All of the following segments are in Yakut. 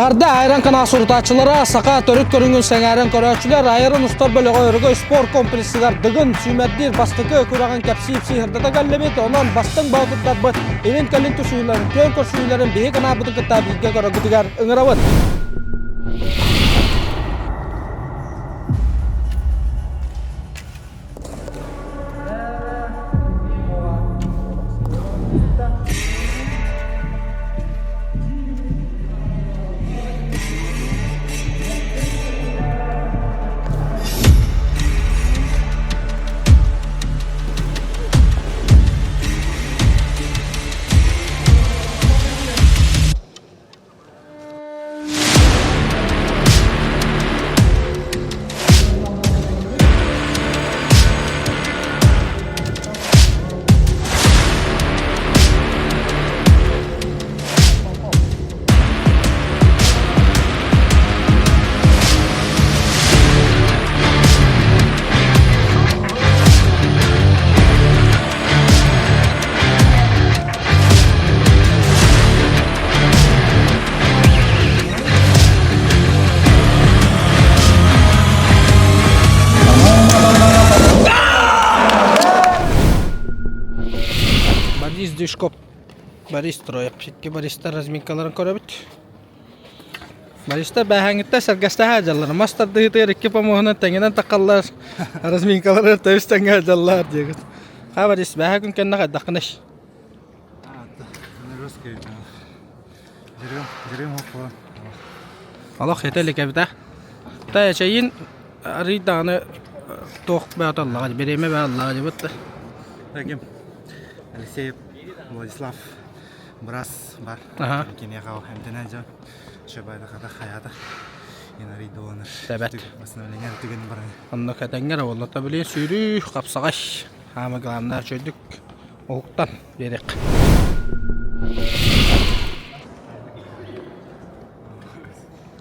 Эҕэрдэ Айран канал сурутааччылара, саха төрүт көрүҥүн сэҥээрэн көрөөччүлэр Айран устар бөлөҕө Өрөгөй спорт комплексыгар Дыгын сүүмэрдиир бастакы күрэҕин кэпсии сырдата кэллибит. Онон бастыҥ боотурдарбыт илин-кэлин түсүүлэрин, күөн көрсүүлэрин биһи каналбытын кытта бииргэ көрөргүтүгэр ыҥырабыт. Борис Дюшков, Борис Троев. Икки Бористар разминкаларын көрөбүт. Бористар бээһээҥҥиттэн сэргэстэһэ дьаллар. Мас тардыһыытыгар икки помоһунан тэҥинэн таххаллар. Разминкалары тэбис тэҥҥэ дьаллар диэгит. Ха Борис, бээһээ күн кэннэ хайдаххыный? Олох этэ илик эбит аа. Та эчэйин арый даҕаны туох бөҕөтө аллаҕа бириэмэ бөҕө аллаҕа дьыбыт да. Ким? Алексей Владислав Брас бар. Аха. Киниэхэ эмтэнэ дьон. Шөбайда хаята. Инарий доланыр. Тэбэт. Восстановление түгэн баран. Онно кэтэҥҥэр уоллата билин сүүрүү хапсаҕай. Хаама главное чөйдүк уһуктан биэриэх.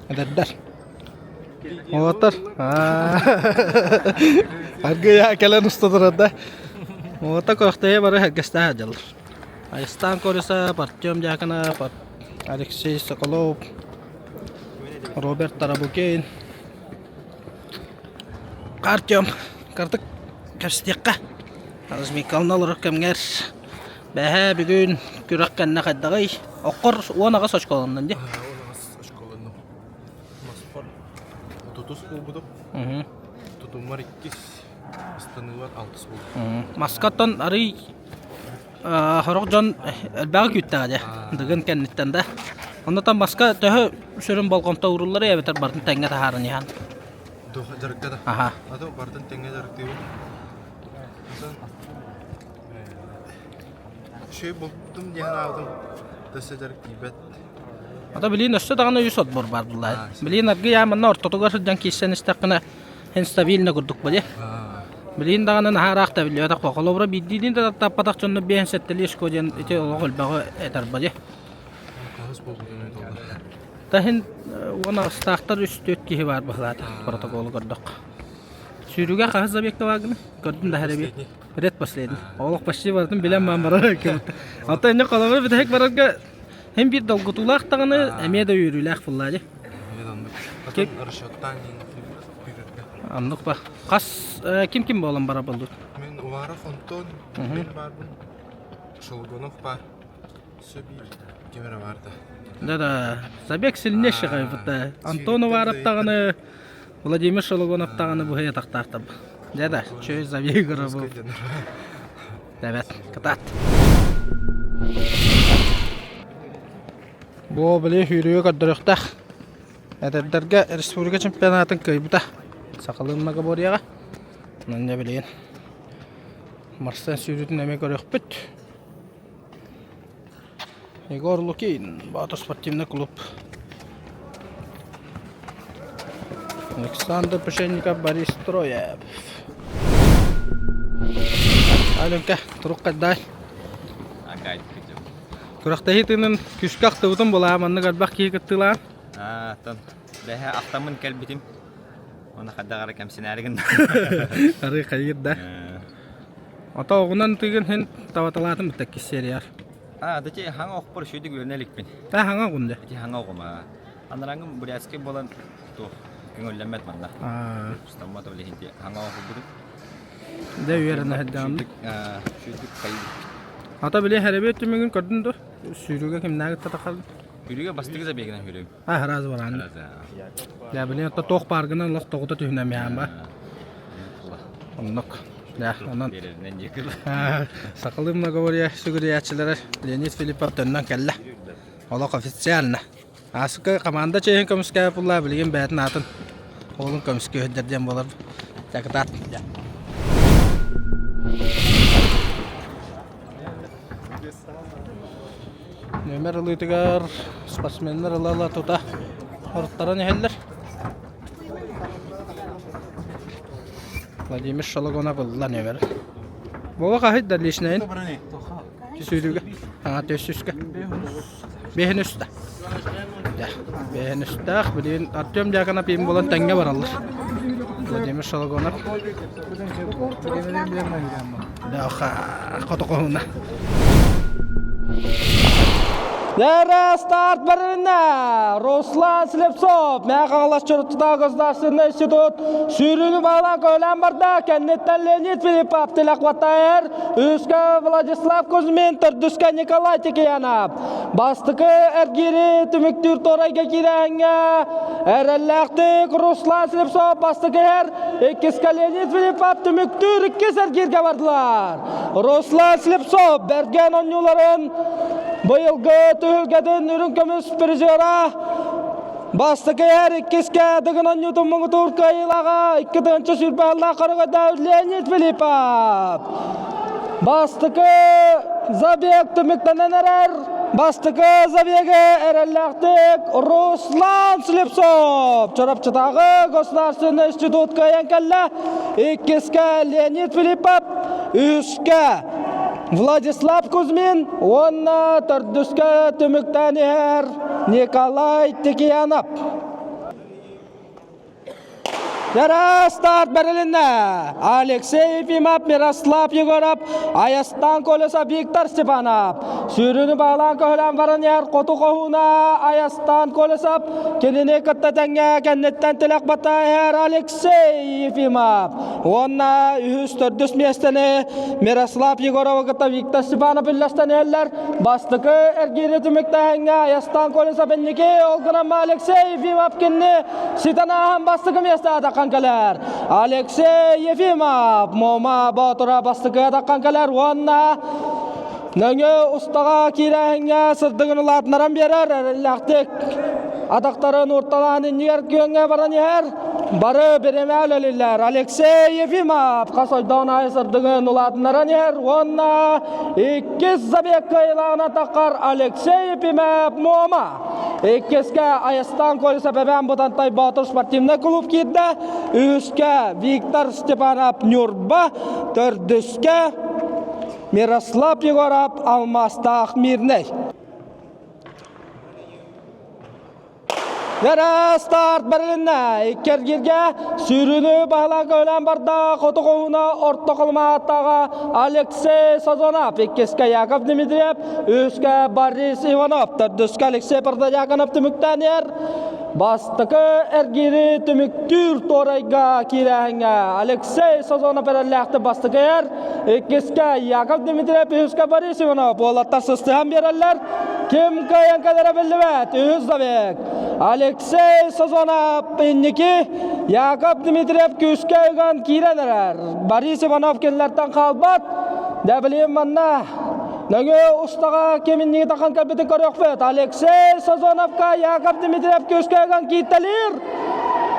Эдэрдэр. Уолаттар. Аргыйа кэлэн уста турар да. Уолаттар көрөхтөһө бары сэргэстээх дьаллар. Айыстаан Кориса, Артем Дьяконов, Алексей Соколов, Роберт Тарабукин. Артем, картык кэпсэтиэххэ. Размикална олорор кэмҥэр бэһээ бүгүн күрэх кэннэ хайдаҕый? Оккор 18 очколоннун дии. 18 очколоннум. Моспор 30 буолбутум. Тутуммар иккис, ыстаныыбар алтыс буолбутум. Маскаттан арый сорох дьон элбэҕи күүттэҕэ дьэ, Дыгын кэнниттэн да. Оннотон маска төһө сүрүн болҕомто уурулларый эбэтэр барытын тэҥҥэ таһааран иһэн? Дьарыкта да. Аха. Ато барытын тэҥҥэ дьарыктыыбын. Үчүгэй бултум диэн аабытым өссө дьарык тиийбэт. Ата билиин өссө даҕаны үс отбор баар буллаа. Билиин аргый манна ортотугар сылдьан киирсэн истэххинэ эн стабильно курдук бу дии. Билиин даҕаны наһаа ыраах да биллибэтэх буо. Холобура биирдиилиин да таптаппатах дьонно биэһин сэттэлии очко диэн ити олох элбэҕи этэр бу дии. Хаһыс буолбутун этэллэр. Таһын уон аҕыстаахтар үс түөрт киһи баар быһылаата протоколу көрдөххө. Сүүрүүгэ хаһыс забегка бааргын? Көрдүм да хэрэби. Предпоследний. Олох почти барытын билэн баан барар кэбит. Ата инне холобур бүтэһик барарга hem bir долгутуулаах даҕаны эмиэ да үөрүүлээх буллаа дии. Атын расчеттаан күүрэргэ. Оннук ба. Хас ким-ким буолан барар болдут? Мин Уваров Антон, мен баарбын. Шелгонов бар. Ким эрэ баар да. Да-да. Забег сильнейший хайбыта. Антон Уваров даҕаны Владимир Шологонов даҕаны быһый атахтаахтар. Дьэ да, чөй забег гырабы. Тэбэт, кытаат. Бу били сүүрүүгэ көрдөрүөхтээх. Эдэрдэргэ республика чемпионатын кыайбыта. Сахалыы многоборьеҕа. Онон дьэ билигин Марсен сүүрүүтүн эмиэ көрүөхпүт. Егор Лукин, Боотур спортивный клуб. Александр Пшенников, Борис Троев. Аленка, турук хайдай? Күрэхтэһии тыынын күүскэ ахтыбытым буолаа, маннык элбэх киһи кыттыылаан. Аттан бэһэ ахтаммын кэлбитим. Уонна хайдах эрэ кэмсинээри гынна. Арыы хайыыр да. Ото оҕунан тыгын һин таваталаатым битта киссерияр. А, дати хаҥа охпор үчүгүйдүк үөрэнэ иликпин. Та хаҥа оҕун дэ. Ити хаҥа оҕум аа. Анарааҥҥым бурятскай буолан туох көҥүллэммэт манна. Устаммат ол иһин хаҥа оҥорбутум. Дэ үөрэнэ сылдьаҕын. Сүүрдүк хайыы. Ата били хэрэбиэт түмүгүн көрдүн дуо? Сүүрүүгэ кимнээҕи татахал? Сүүрүүгэ бастакы забегынан сүүрүм. А, раз баран. Дьэ, били отто туох бааргынан олох тоҕута түһүнэмиһээн ба. Оннук. Дьэ, онон сахалыы многоборье сүгүрүйээччилэрэ Леонид Филиппов төннөн кэллэ. Олох официально. Ааспыкка команда чиэһин көмүскээбит булла, билигин бэйэтин аатын уолун көмүскүөһүдэр диэн буолар. Дьакытаат. Нүөмэр ылыытыгар спортсменнар ыла-ыла тута оруттаран иһэллэр. Владимир Шологонов ылла нүөмэр. Вова хаһыйда личнэйин? Сүүрүүгэ. Аа, төссүскэ. Бэһин үстэ. Бэһин үстээх. Билигин Артем Дьяконов им буолан тэҥҥэ бараллар. Владимир Шологонов. Хотокоһуна. Дәрі старт барырына Руслан Слепцов Мэхалас Чуртутаа Государственный институт сүүрүүнү баалаан көөлөөн барда кэнниттэн Леонид Филиппов тилэх баттайар үскэ Владислав Кузьмин төрдүскэ Николай Тикиянов Бастакы эргиири түмүктүүр туорайга киирээҥҥэ эрэллээхтик Руслан Слепцов бастакы иһэр, иккискэ Леонид Филиппов түмүктүүр иккис эргииргэ бардылар. Руслан Слепцов бэргэн оонньууларын быйылгы түһүлгэтин үрүҥ көмүс призера Бастакы иһэр иккискэ Дыгын оонньуутун муҥутуур кыайыылааҕа 2 сүүрбэ сыллаах Хорогойдоох Леонид Филиппов. Бастакы забег түмүктэнэн эрэр. Бастакы забегы эрэллээхтик Руслан Слепцов Чурапчытааҕы государственный институт кыайан кэллэ. Иккискэ Леонид Филиппов, үһүскэ Владислав Кузьмин уонна төрдүскэ түмүктээн иһэр Николай Тикиянов. Дьара старт бэрилиннэ. Алексей Ефимов, Мирослав Егоров, Айастан Колесов, Виктор Степанов. Сүүрүүнү баалаан көһөлөөн баран иһэр хоту хоһууна Айастан Колесов. Кинини кытта тэҥҥэ кэнниттэн тилэх бата иһэр Алексей Ефимов. Уонна үһүс төрдүс миэстэни Мирослав Егоровы кытта Виктор Степанов үллэстэн иһэллэр. Бастакы эргиири түмүктээһиҥҥэ Айастан Колесов инники, ол гынан Алексей Ефимов кинини ситэн ааһан бастакы миэстэ атаххан кэлэр. Алексей Ефимов Мома Боотура бастакы атаххан кэлэр уонна нөҥүө устаҕа киирээһиҥҥэ сырдыгын улаатыннаран биэрэр эрэллээхтик атахтарын уурталаан иннигэр күөҥҥэ баран иһэр. Бары бириэмэ үлэлииллэр. Алексей Ефимов хас ойдоон аайы сырдыгын улаатыннаран иһэр уонна иккис забег кыайыылааҕынан таххар Алексей Ефимов Муома. Иккискэ Айастан Колесов Эбээн Бытантай Боотур спортивнай клуб киирдэ. Үһүскэ Виктор Степанов Ньурба. Төрдүскэ Мирослав Егоров Алмаастаах Мирнэй. Дара старт бэрилиннэ. Икки эргииргэ сүүрүүнү баһылаан көһүлээн барда. Хоту хоһууна орто холумааттааҕа Алексей Сазонов. Иккискэ Яков Дмитриев, үһүскэ Борис Иванов, төрдүскэ Алексей Протодьяконов түмүктээн иһэр. Бастакы эргиири түмүктүүр туорайга киирээһиҥҥэ Алексей Сазонов эрэллээхтик бастакы иһэр. Иккискэ Яков Дмитриев, үһүскэ Борис Иванов уолаттар сыстыһан биэрэллэр. Ким кыайан кэлэрэ биллибэт. Үһүс забег. Алексей Сазонов инники Яков Дмитриев күүскэ ыган киирэн эрэр. Борис Иванов кинилэртэн хаалбат. Дэ манна нөҥүө устаҕа ким инники тахан кэлбитин көрүөхпүт. Алексей Сазоновка Яков Дмитриев күүскэ ыган кииртэлиир.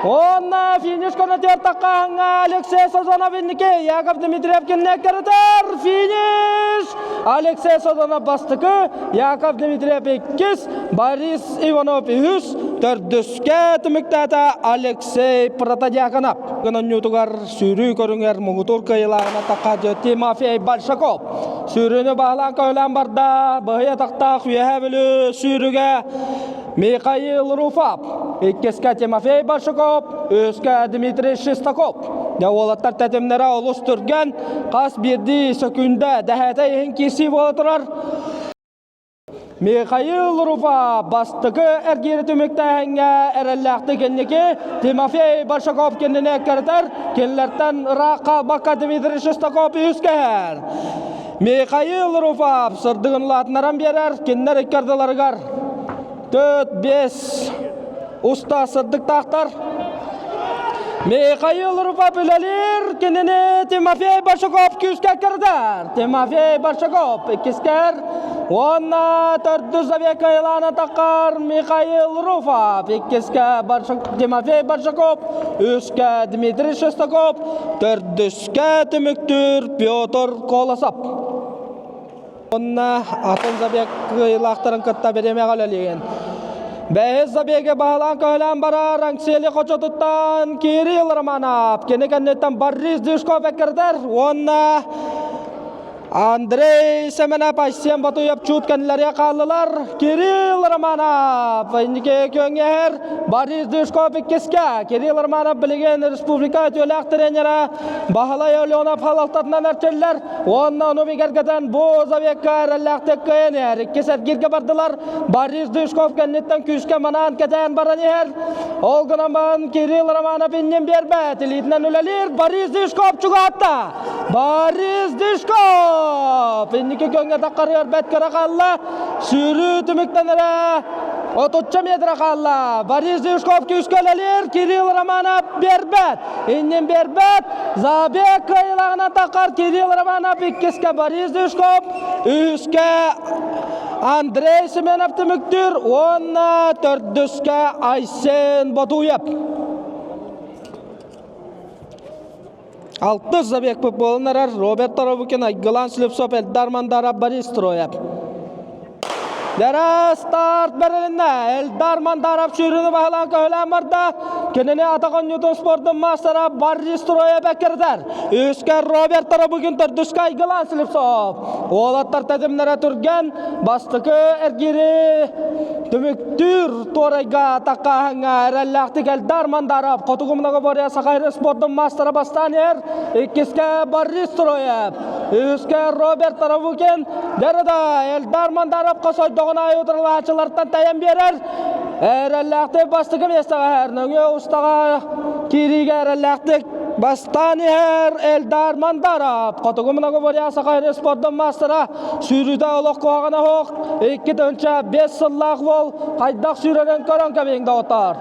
Уонна финиш көрнөтүөр таххааһыҥҥа Алексей Сазонов инники Яков Дмитриев кинини эккирэтэр. Финиш! Алексей Сазонов бастакы, Яков Дмитриев иккис, Борис Иванов үһүс, төрдүскэ түмүктээтэ Алексей Протодьяконов. Гынонньуутугар сүүрүү көрүҥэр муҥутуур кыайыылааҕынан тахха Тимофей Большаков. Сүүрүүнү баһылаан көһүлээн барда, быһый атахтаах Үөһээ Бүлүү сүүрүгэ Михаил Руфов, иккискэ Тимофей Большаков, үһүскэ Дмитрий Шестаков. Дьэ уолаттар тэтимнэрэ олус түргэн, хас биирдии сөкүүндэ дэһээтэ иһин киирсии буола турар. Михаил Руфа бастакы эргиири түмүктээһиҥҥэ эрэллээхтик инники Тимофей Большаков кинини эккирэтэр, кинилэртэн ыраах хаалбакка Дмитрий Шестаков үһүс кэһэр. Михаил Руфов сырдыгын улаатыннаран биэрэр, кинилэр икки ардыларыгар 4-5 уста сырдыктаахтар. Михаил Руфов үлэлиир, кинини Тимофей Большаков күүскэ кырдар. Тимофей Большаков иккискэр уонна төрдүс забегка Илана таххар Михаил Руфов иккискэ Тимофей Большаков, үскэ Дмитрий Шестаков, төрдүскэ түмүктүүр Петр Колосов. Онно атын забег кыайыылаахтарын кытта бириэмэҕэ үлэлиигин. Бэһис забеги баһылаан көһөлөөн барар Аҥсели хочотуттан Кирилл Романов. Кини кэнниттэн Борис Дюшков эккирэтэр уонна Андрей Семенов, Айсен Батуев чуут кэннилэриэ хааллылар. Кирилл Романов инники күөҥҥэ Борис Дюшков иккискэ. Кирилл Романов билигин республика үтүөлээх тренера Баһылай Оленов халалтатынан эрчиллэр. Уонна ону бигэргэтэн бу забегка эрэллээхтик кыайан иһэр. Иккис эргииргэ бардылар. Борис Дышков кэнниттэн күүскэ манаан кэтээн баран иһэр. Ол гынан баран Кирилл Романов иннин биэрбэт. Илиитинэн үлэлиир. Борис Дышков чугаатта. Борис Дышков! Инники көҥҥэ таххарыгар бэрт кыра хаалла. Сүүрүү түмүктэнэрэ отучча метр хаалла. Борис Дышков күүскэ үлэлиир. Кирилл Романов биэрбэт. Иннин биэрбэт. Забег кыайыылааҕынан таххар Кирилл Романов иккискэ Борис Дюшков, үһүскэ Андрей Семенов түмүктүүр уонна төрдүскэ Айсен Ботуев. Алтыс забег буолан эрэр Роберт Торобукин, Айгылан Слепцов, Эльдар Мандаров, Борис Троев. Дэрэ старт бэрилиннэ. Эльдар Мандаров сүүрүүнү баһылаан көһүлээн барда. Кинини атах оонньуутун спордун маастара Борис Троев эккирэтэр. Үскэ Роберт Тарабыгин, төрдүскэ Айгылан Слепцов. Уолаттар тэтимнэрэ түргэн. Бастакы эргиири түмүктүүр туорайга таккааһыҥҥа эрэллээхтик Эльдар Мандаров хотугу многоборье Саха спордун маастара бастаан иһэр. Иккискэ Борис Троев. Үһүскэ Роберт Таравукин, Дэрада Эльдар Мандаров хосойдоҕун аайы утарылааччылартан тэйэн биэрэр. Эрэллээхтик бастакы миэстэҕэ иһэр. Нөҥүө устаҕа киириигэ эрэллээхтик бастаан иһэр Эльдар Мандаров. Хотугу многоборье Саха сирин спордун маастара сүүрүүтэ олох куһаҕана суох. 2005 сыллаах уол хайдах сүүрэрин көрөн кэбиһиҥ доҕоттоор.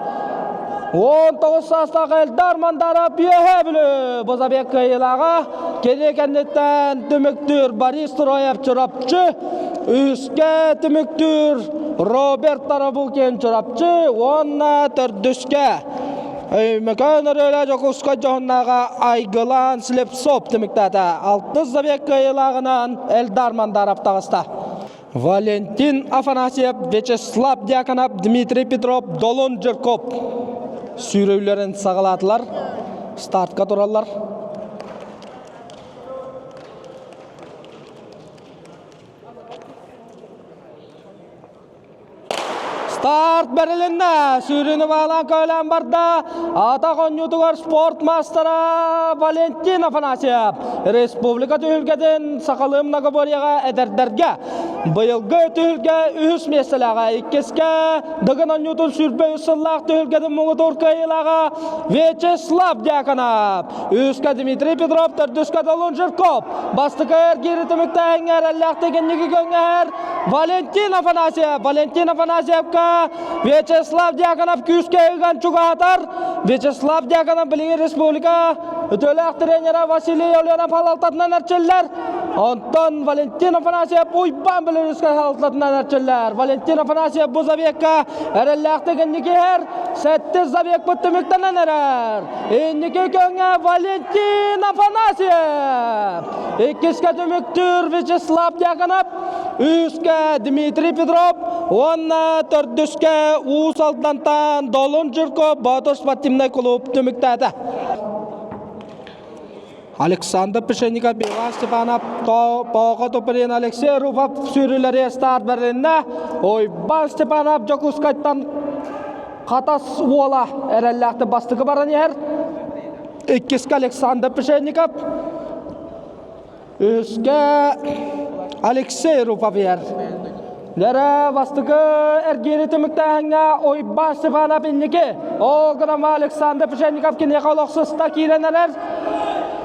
19 саастаах Эльдар Мандаров Үөһээ Бүлүү бу забег кыайыылааҕа. Кини кэнниттэн түмүктүүр Борис Троев Чурапчы, үһүскэ түмүктүүр Роберт Тарабукин Чурапчы уонна төрдүскэ Өймөкөөн Өрүөлэ Дьокуускай дьоһуннааҕа Айгылаан Слепцов түмүктээтэ. Алтыс забег кыайыылааҕынан Эльдар Мандаров таҕыста. Валентин Афанасьев, Вячеслав Дьяконов, Дмитрий Петров, Долун Жирков сүүрүүлэрин саҕалаатылар. Стартка тураллар. Старт бэрилиннэ. Сүүрүүнү баалаан көөлөөн барда. Атах оонньуутугар спорт маастара Валентин Афанасьев республика түһүлгэтин сахалыы многоборьеҕа эдэрдэргэ быйылгы түһүлгэ үһүс миэстэлээҕэ иккискэ Дыгын оонньуутун 23 сыллаах түһүлгэтин муҥутуур кыайыылааҕа Вячеслав Дьяконов, үһүскэ Дмитрий Петров, төрдүскэ Долун Жирков, бастакы эргиири түмүктээһиҥҥэ эрэллээхтик инники көҥҥөһөр Валентин Афанасьев. Валентин Афанасьевка Вячеслав Дьяконов күүскэ ыган чугаһатар. Вячеслав Дьяконов билигин республика үтүөлээх тренера Василий Оленов халалтатынан эрчиллэр. Онтон Валентин Афанасьев Уйбаан Белорусскай халалтатынан эрчиллэр. Валентин Афанасьев бу забегка эрэллээхтик инники иһэр. Сэттис забегпыт түмүктэнэн эрэр. Инники көҥҥэ Валентин Афанасьев. Иккискэ түмүктүүр Вячеслав Дьяконов. Үһүскэ Дмитрий Петров уонна төрдүскэ Уус Алдантан Долун Жирков Боотур спортивнай клуб түмүктээтэ. Александр Пшенников, Иван Степанов, Поохо Туприн, Алексей Руфов сүүрүүлэри старт бэрилиннэ. Уйбаан Степанов Дьокуускайтан Хатас уола эрэллээхтик бастакы баран иһэр. Иккискэ Александр Пшенников, Үһүскэ Алексей Руфов иһэр. Дэрэ бастакы эргиири түмүктээһиҥҥэ Уйбаан Степанов инники. Ол гынан Александр Пшенников киниэхэ олохсуста киирэн эрэр.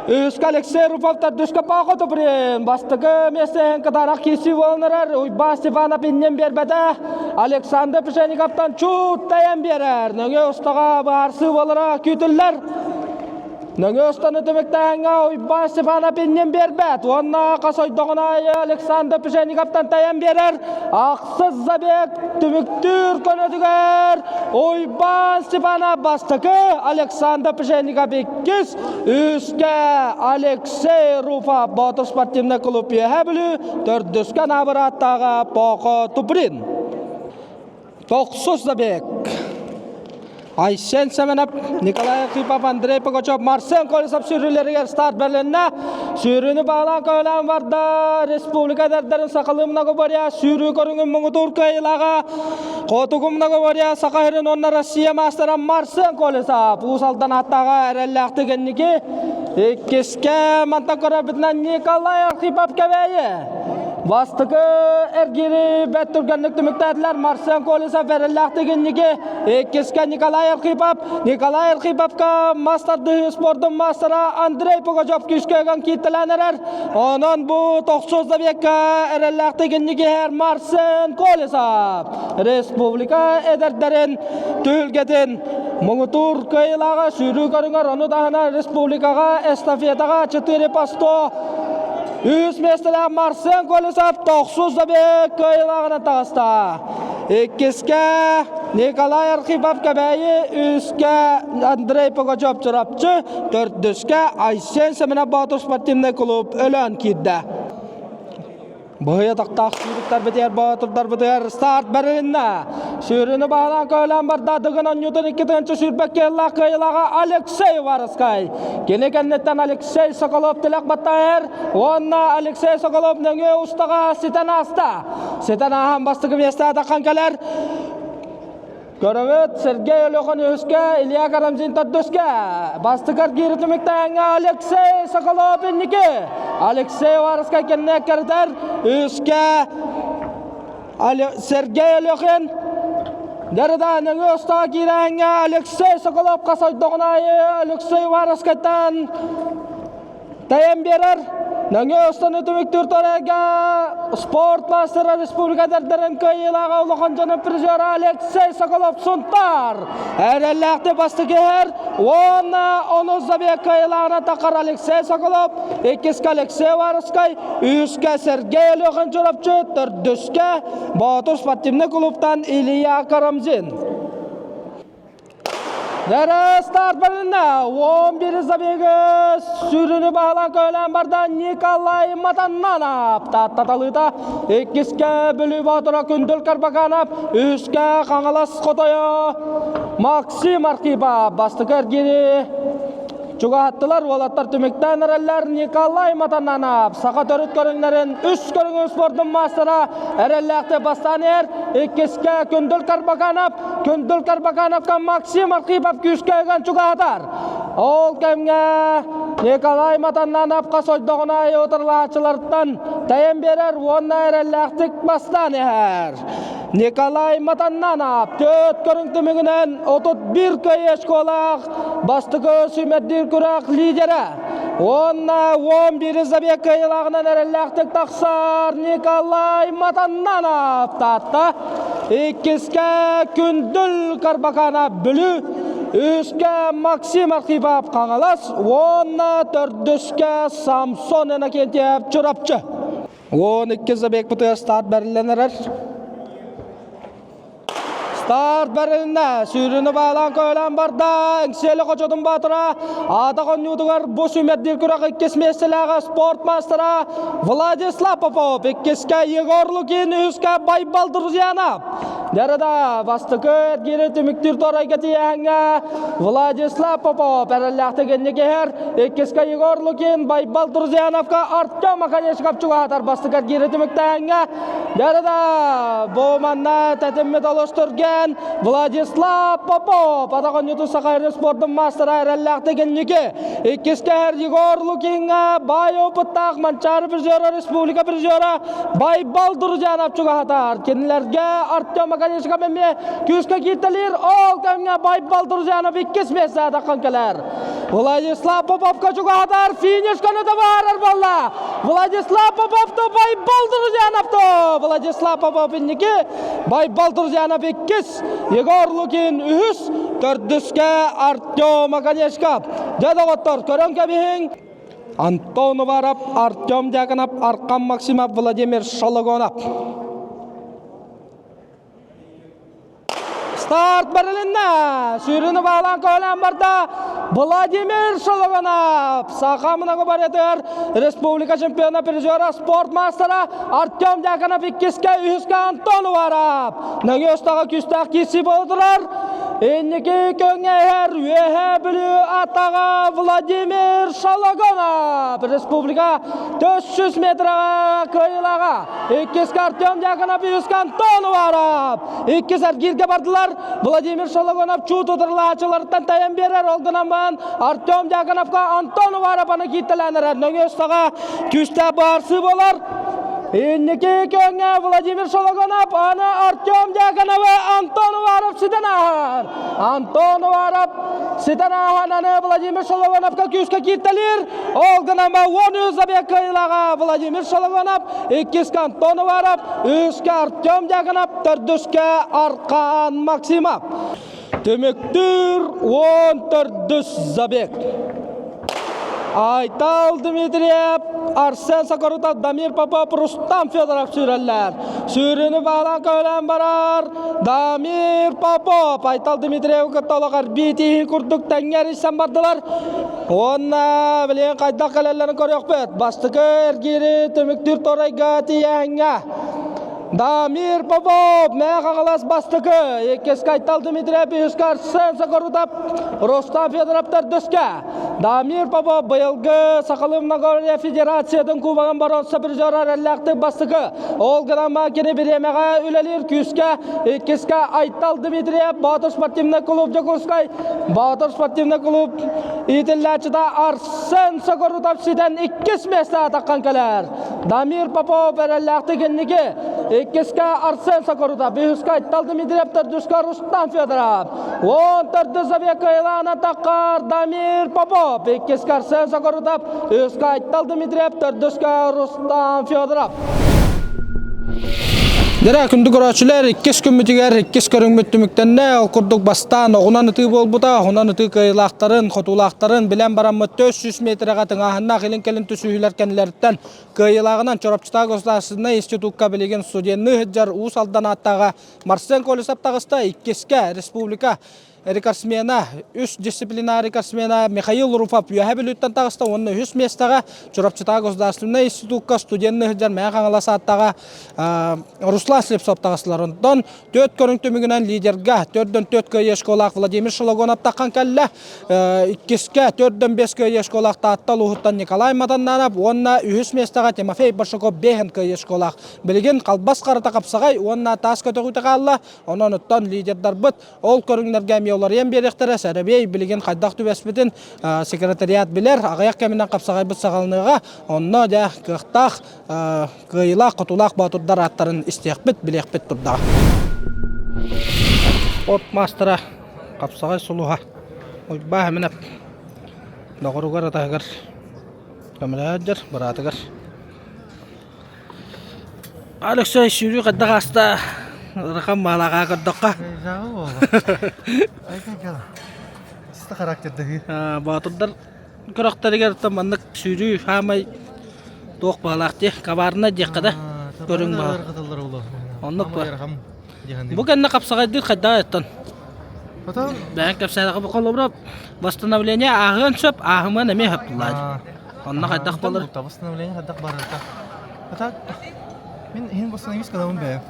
Үскэ Алексей Руфов төрдүскэ Пахо Туприн. Бастакы миэстэһин кытаанах киирсии буолан эрэр. Уйбаан Степанов иннин биэрбэтэ. Александр Пшенниковтан чуут тэйэн биэрэр. Нөҥүө устаҕа быһаарсыы буолара күүтүллэр. Нөҥүө устаны түмүктээһиҥҥэ Уйбаан Степанов иннин биэрбэт уонна хас ойдоҕун аайы Александр Пшенниковтан тэйэн биэрэр. Ахсыс забег түмүктүүр көнөтүгэр Уйбаан Степанов бастакы, Александр Пшенников иккис, үскэ Алексей Руфов Боотур спортивнай клуб Үөһээ Бүлүү, төрдүскэ Анаабыр ааттааҕа Поко Туприн. Тохсус забег. Айсен Семенов, Николай Архипов, Андрей Пугачев, Марсен Колесов сүүрүүлэригэр старт бэрилиннэ. Сүүрүүнү баалаан көһөлөөн барда. Республика эдэрдэрин сахалыы многоборье сүүрүү көрүҥүн муҥутуур кыайыылааҕа Хотугу многоборье Саха сирин уонна Россия маастара Марсен Колесов Уус Алдан ааттааҕа эрэллээхтик инники. Иккискэ мантан көрөрбүтүнэн Николай Архипов Кэбээйи. Бастакы эргиири бэрт түргэнник түмүктээтилэр Марсен Колесов эрэллээхтик инники, иккискэ Николай Архипов, Николай Архиповка мас тардыһыы спордун маастара Андрей Пугачев күүскэ ыган кииртэлээн эрэр. Онон бу тохсус забегка эрэллээхтик инники иһэр Марсен Колесов республика эдэрдэрин түһүлгэтин муҥутуур кыайыылааҕа сүүрүү көрүҥэр ону таһынан республикаҕа эстафетаҕа 4 по 100 Үс миэстэлээх Марсен Колесов тохсус забег кыайыылааҕынан таҕыста. Иккискэ Николай Архипов Кэбээйи, үскэ Андрей Пугачев Чурапчы, төрдүскэ Айсен Семенов Боотур спортивнай клуб Өлөөн киирдэ. Быһыйа тахтаах сүүрүктэрбитигэр боотурдарбытыгар старт бэрилиннэ. Сүүрүүнү баһылаан көһөлөөн барда Дыгын онньуутун 2 сүүрбэ кыайыылаах кыайыылааҕа Алексей Варовскай. Кини кэнниттэн Алексей Соколов тилэх баттайар уонна Алексей Соколов нөҥүө устаҕа ситэн ааста. Ситэн ааһан бастакы миэстэ таххан кэлэр. Көрөбүт Сергей Өлөхөн үһүскэ, Илья Карамзин төрдүскэ. Бастакы эргиири түмүктээҥҥэ Алексей Соколов инники. Алексей Варовскай кэннэ кэритэр. Үскэ Сергей Алехин Дэрда нөҥүө устаҕа киирээҥҥэ Алексей Соколов хас ойдоҕун аайы Алексей Варовскайтан Тэйэн биэрэр. Нөҥүө устаны түмүктүүр торайга спорт мастера республика эдэрдэрин кыайыылааҕа улахан дьонун призера Алексей Соколов Сунтаар. Эрэллээхтик бастакы иһэр уонна онус забег кыайыылааҕынан таххар Алексей Соколов, иккискэ Алексей Варовскай, үһүскэ Сергей Алехин Чурапчы, төрдүскэ Боотур спортивнай клубтан Илья Карамзин. Дәрі старт бәріне 11 забегі сүріні бағалан көйлән барда Николай Матаннанов таттаталыта иккиске Бүлүү Боотура Күндүл Карбаканов, үске Қаңалас Хотойо Максим Архипов бастакы эргири чугаһаттылар уолаттар түмүктээн эрэллэр Николай Матананов саха төрүт көрүҥнэрин үс көрүҥүн спордун маастара эрэллээхтик бастаан иһэр иккискэ Күндүл Карбаканов Күндүл Карбакановка Максим Архипов күүскэ ыган чугаһатар ол кэмҥэ Николай Матананов хас ойдоҕун аайы утарылааччылартан тэйэн биэрэр уонна эрэллээхтик бастаан иһэр Николай Матаннанов төрт көрүҥ түмүгүнэн 31 кыайыы школаах бастакы сүүмэрдиир күрэх лидерэ уонна 11 забег кыайыылааҕынан эрэллээхтик тахсар Николай Матаннанов Таатта иккискэ Күндүл Карбаканов Бүлүү үскэ Максим Архипов Хаҥалас уонна төрдүскэ Самсон Иннокентьев Чурапчы 12 забегпытыгар старт бэриллэн эрэр. Старт бэрилиннэ. Сүүрүүнү баалаан көөлөөн барда. Эҥсиэли хочотун баатыра. Аата хонньуутугар бу сүүмэрдиир күрэх иккис миэстэлээҕэ спорт маастара Владислав Попов, иккискэ Егор Лукин, үһүскэ Байбал Друзьянов. Дәріда бастакы эргиири түмүктүүр торайга тиийээһиҥҥэ Владислав Попов эрэллээхтик инники иһэр. Иккискэ Егор Лукин Байбал Друзьяновка Артем Оконечников чугаһатар бастакы эргиири түмүктээһиҥҥэ. Дәріда бу манна тэтиммит олус түргэн. кэлэн Владислав Попов атах оонньуутун Саха сирин спордун маастара эрэллээхтик инники. Иккис кэһэр Егор Лукиҥҥа баай опыттаах Манчаары призера республика призера Байбал Друзьянов чугаһатар. Кинилэргэ Артем Аконечников эмиэ күүскэ кииртэлиир. Ол кэмҥэ Байбал Друзьянов иккис миэстэ таххан кэлэр. Владислав Поповка чугаһатар финиш көнөтө баарар буолла. Владислав Поповту Байбал Друзьяновту. Владислав Попов инники, Байбал Друзьянов иккис, Егор Лукин үһүс, төрдүскэ Артем Оконешков. Дьэ доҕоттор, көрөн кэбиһиҥ. Антон Уваров, Артем Дьяконов, Аркан Максимов, Владимир Шологонов. Старт барылынна! Сүүрүнү баалаан көһөлөөн барда Владимир Шологонов! Саха многоборьетыгар республика чемпиона, призера, спорт маастара Артем Дьяконов иккискэ, үһүскэ Антон Уваров! Нөҥүө устаҕа күүстээх киирсии буола турар. Инники көҥҥэ иһэр Үөһээ Бүлүү атаҕа Владимир Шологонов! Республика 400 метраҕа кыайыылааҕа. Иккискэ Артем Дьяконов, үһүскэ Антон Уваров! Иккис эргииргэ бардылар. Владимир Шологонов чуут утарылааччыларыттан тайан биэрэр. Ол гынан баран Артем Дьяконовка Антон Уваров аны кииртэлээн эрэр. Нөҥүө устаҕа күүстээх быһаарсыы буолар. Инники көҥҥэ Владимир Шологонов аны Артем Дьяконовы Антон Уваров ситэн ааһар. Антон Уваров ситэн ааһан аны Владимир Шологоновка күүскэ кииртэлиир. Ол гынан 13 забег кыайыылааҕа Владимир Шологонов, иккискэ Антон Уваров, үһүскэ Артем Дьяконов, төрдүскэ Аркан Максимов. Түмүктүүр 14 забег. Айтал Дмитриев, Арсен Сокорутов, Дамир Попов, Рустам Федоров сүүрэллэр. Сүүрүүнү баалаан көһөлөөн барар Дамир Попов, Айтал Дмитриев кытта олох эрбии курдук тэҥҥэ эрийсэн бардылар. Уонна билигин хайдах кэлэллэрин көрүөхпүт. Бастакы эргиири түмүктүүр торайга тиийээһиҥҥэ Дамир Попов, Мэҥэ Хаҥалас бастакы, иккискэ Айтал Дмитриев, үһүскэ Арсен Сокорутов, Рустам Федоров төрдүскэ. Дамир Попов быйылгы Сахалыы Многоборье Федерациятын кубогын боруонса призера эрэллээхтик бастакы. Ол гынан кини бириэмэҕэ үлэлиир күүскэ, иккискэ Айтал Дмитриев, Боотур спортивный клуб Дьокуускай, Боотур спортивный клуб иитиллээччитэ Арсен Сокорутов ситэн иккис миэстэҕэ таххан кэлэр. Дамир Попов эрэллээхтик инники, иккискэ Арсен Сокорутов, үһүскэ Айтал Дмитриев, төрдүскэ Рустам Федоров. 14 забег кыайылаанан таххар Дамир Попов, иккискэ Арсен Сокорутов, үһүскэ Айтал Дмитриев, төрдүскэ Рустам Федоров. Дьэ, күндү көрөөччүлэр, иккис күммүтүгэр иккис көрүҥмүт түмүктэннэ. Ол курдук бастаан оҕунан ытыы буолбута. Оҕунан ытыы кыайыылаахтарын, хотуулаахтарын билэн бараммыт 400 метрэҕэ тыҥааһыннаах илин-кэлин түсүһүүлэр кэннилэриттэн кыайыылааҕынан Чурапчытааҕы государственнай институкка билигин студенныы сылдьар Уус Алдан ааттааҕа Марсен Колесов таҕыста. Иккискэ республика рекордсмена, үс дисциплина рекордсмена Михаил Руфов Үөһээ Бүлүүттэн таҕыста уонна үһүс миэстэҕэ Чурапчытааҕы государственнай институкка студенныы сылдьар Мэҥэ Хаҥалас ааттааҕа Руслан Слепцов таҕыстылар. Онтон төрт көрүҥ түмүгүнэн лидерга төрдөн төрт кыайыы школаах Владимир Шологонов таххан кэллэ. Иккискэ төрдөн бес кыайыы школаах Таатта улууһуттан Николай Матаннанов уонна үһүс миэстэҕэ Тимофей Большаков бэһин кыайыы школаах. Билигин халбас харата хапсаҕай уонна таас көтөҕүүтэ хаалла. Онон оттон лидердарбыт Ол көрүҥнэргэ эмиэ уларыйан биэриэхтэрэ. Сэрэбиэй билигин хайдах түбэспитин секретариат билэр. Аҕыйах кэминэн хапсаҕайбыт саҕаланыаҕа. Онно дьэ кыахтаах, кыайыылаах, хотуулаах боотурдар ааттарын истиэхпит, билиэхпит турдаҕа. Спорт маастара хапсаҕай сулуһа Уйбаа Эминэп доҕоругар атаһыгар көмөлөһө быраатыгар Алексей сүүрүү хайдах ааста ыарахан баалааҕа көрдөххө. характердаһыы. Боотурдар көрөхтөрүгэр маннык сүүрүү хаамай туох баалаах дии коварнай диэххэ да көрүҥ баар. Оннук ба. Бу кэннэ хапсаҕайдыыр хайдах аттан? Бэйэҥ кэпсээтэххэ бу холобура восстановление ааһыан сөп, ааһымыан эмиэ сөп туллааччы. Онно хайдах буолар? Восстановление хайдах барарта. А так, мин иһин восстановить кылабын бэйэм.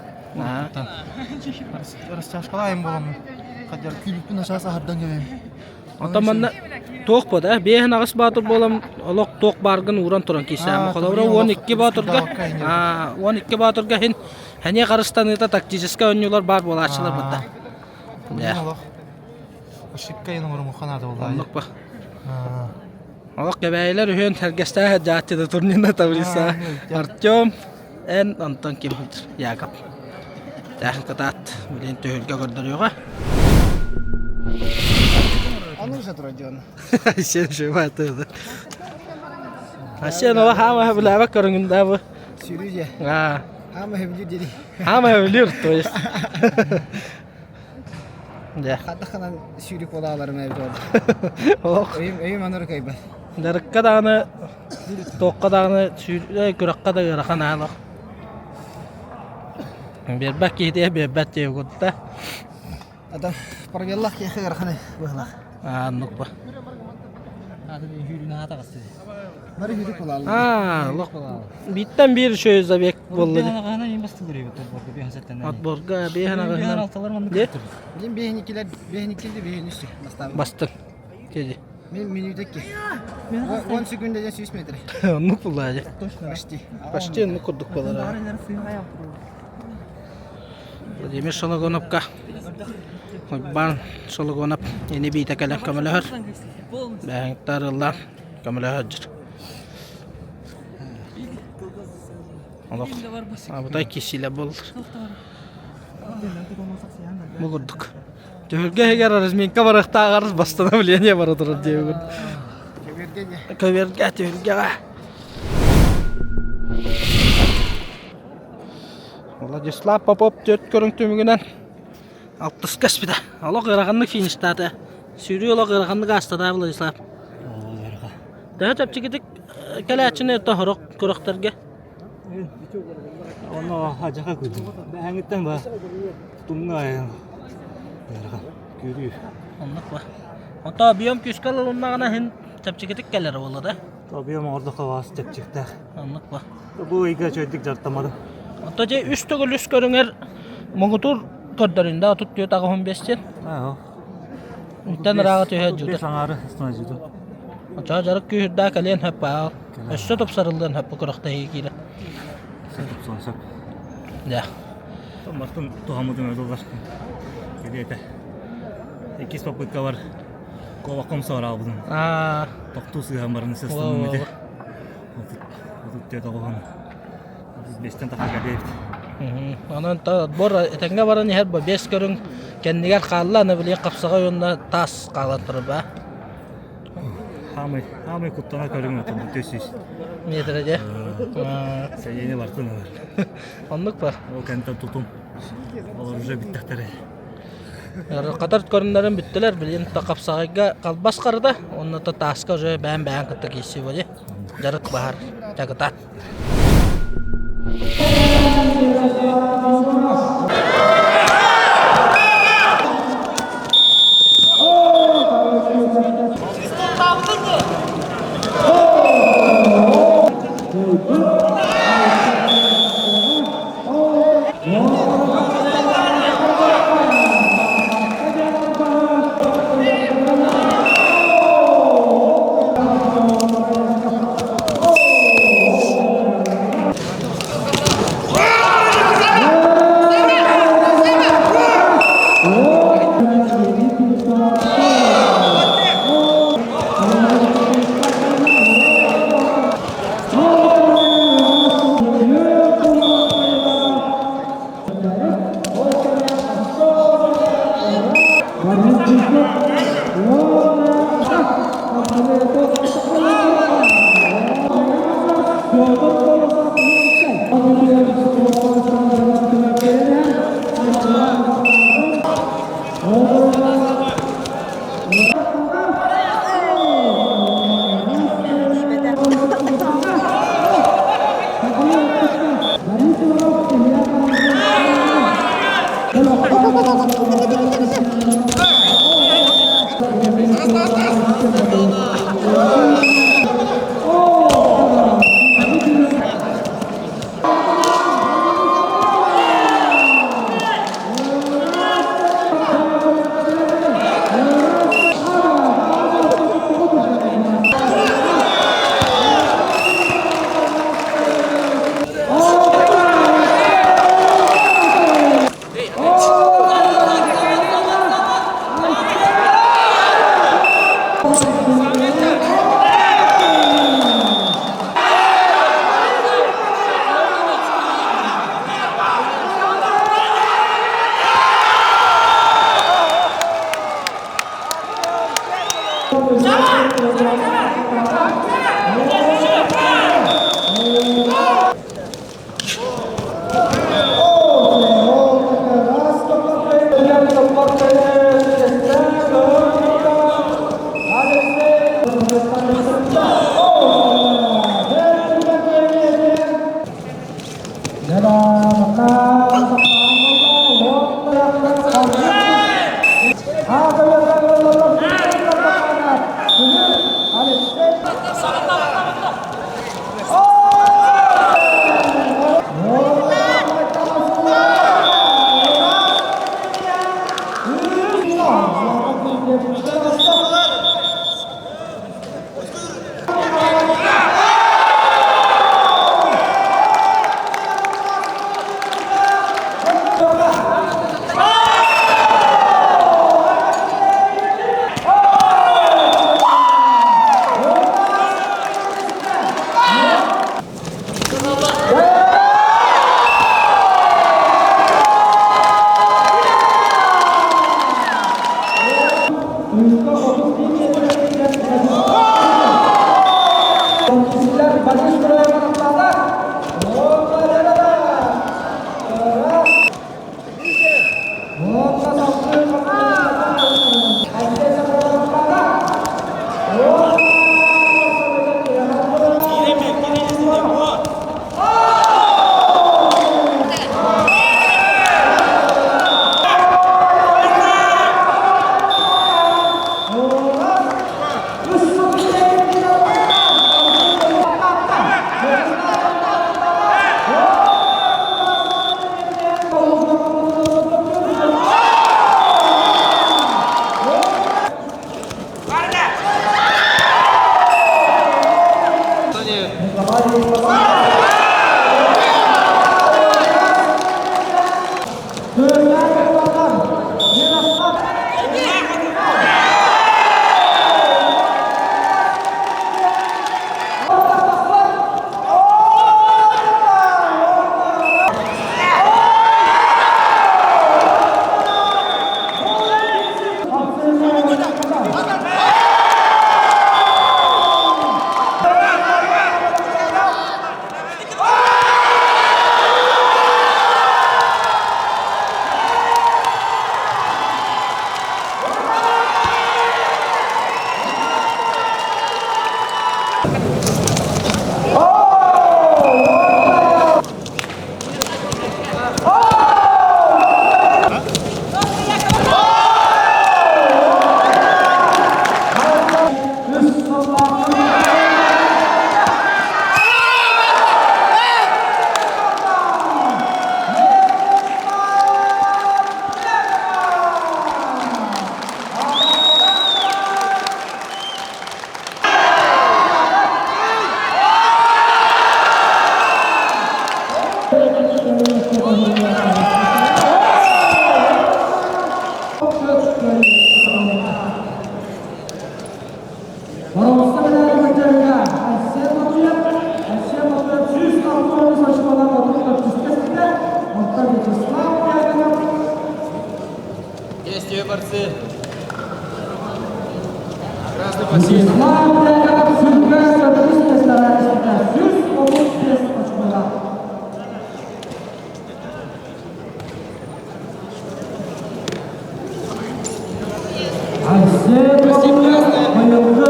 Растяжкалаайым буоламмын. Хадьар күүрүкпүн начаас аһардан кэбиһим. Оттон манна туох буода? Биэһин аҕыс баатыр буолан олох туох бааргын ууран туран киирсээн. Холобура 12 баатырга, 12 баатырга иһин хэние харыстаныыта тактическай оонньуулар баар буолааччылар бытта. Олох. Ошибка ен оҥорумуохха наада буолла. Оннук ба. Олох кэбээйилэр үһүөн сэргэстээх дьааччыда турнина таблица. Артем, эн, онтон ким Яков. Тээх кытаат, билин түһүлгэ көрдөрүөҕэ. Аны уже турадьон. Сен шыбаты. Асен ола хаама билээбэт көрүҥүн да бу. Сүүрүү дьэ. Аа. Хаама хэбилир дири. Хаама хэбилир, то есть. Дьэ. Хатаханан сүүрүк буолааларым эбит ол. Олох. Өйүм өйүм аныр кайбат. Дарыкка даҕаны туохха даҕаны күрэххэ да ыарахан аалах. Биэрбэт киһитигэр биэрбэт диэбит курдук. Ата параллеллах киэхэ ыарахан быһылаах. Аа, оннук ба. Бары хүрүк булааллар. Аа, олох бииртэн биир үчүгэй забег буолла. Отборга биэһэн аҕыһынан. Де? Мин биэһин иккилэр биэһин иккилди биэһин үс бастаабыт. Бастыҥ. Кеди. Мин минута икки. 10 секундада 100 метр. Оннук булла дьэ. Почти. Почти оннук курдук буолар. Владимир Шологоновка Уйбаан Шологонов ини биитэ кэлэн көмөлөһөр. Бэһиҥтар ыллаан көмөлөһөр дьир. Олох абытай кисилэ буолар. Бу курдук. Түһүлгэ иһигэр разминка барыахтааҕар восстановление бара турар диэбит. Көбүөргэ түһүлгэҕэ. Владислав Попов төрт көрүҥ түмүгүнэн алтыска испитэ. Олох ыараханнык фиништаата. Сүүрүү олох ыараханнык аастата Владислав. Төһө чэпчэкитик кэлээччини тоһорох күрэхтэргэ? Ону адьаха күлдүм. Бэһэҥиттэн ба тумна айан күүрүү. Оннук ба. Ото объем күүскэ ылылыннаҕына иһин чэпчэкитик кэлэр буолла да? Объем оҥордоххо баас чэпчэктээх. Оннук ба. Бу ыйга үчүгэйдик дьарыктамматым. Ото дьэ үс төгүл үс көрүҥэр муҥутуур көрдөрүндэ 34 85 диэн. Аа. Үттэн ырааҕа түһэ Бес дьута. аҥаары астына дьута. Очоо дьарык күүһүрдээ кэлиэн хөп баа. Өссө тупсарыллыан хөп бу күрэхтэһии киирэ. Сөп сөп. Дьэ. Мартын туһаммытын өлөлөр. Кэлиэтэ. Иккис попыткалар Колоком сораабытын. Аа. Тохтуу сыһан баран сыстым ити. 34 оҕоһун. 35-тен тахса кэлиэбит. Онон отбор этэҥҥэ баран иһэр бу бес көрүҥ кэннигэр хаалла аны били хапсаҕай уонна таас хаалан турар ба. Хаамай, хаамай куттана көрүҥ отон 400. Метрэ дьэ. Сэйиэни бартын ылар. Оннук ба. Ол кэнтэн тутум. Олор уже бүттэхтэрэ. Катар көрүннэрин бүттүлэр билигин хапсаҕайга халбас харыда уонна тааска уже бээн-бээн кытта киирсии буолуо дьарык баһар чагытаат. Боруоста бэлэҕэ Айсен Матуев, Айсен Матуев 169 очколаах 34 түстэ, онтон Вячеслав Дьяконов Действие борцы. Вячеслав Дьяконов сүргэ төрдүс миэстэҕэ түстэ, 135 очколаах. Айсен Матуев быйылгы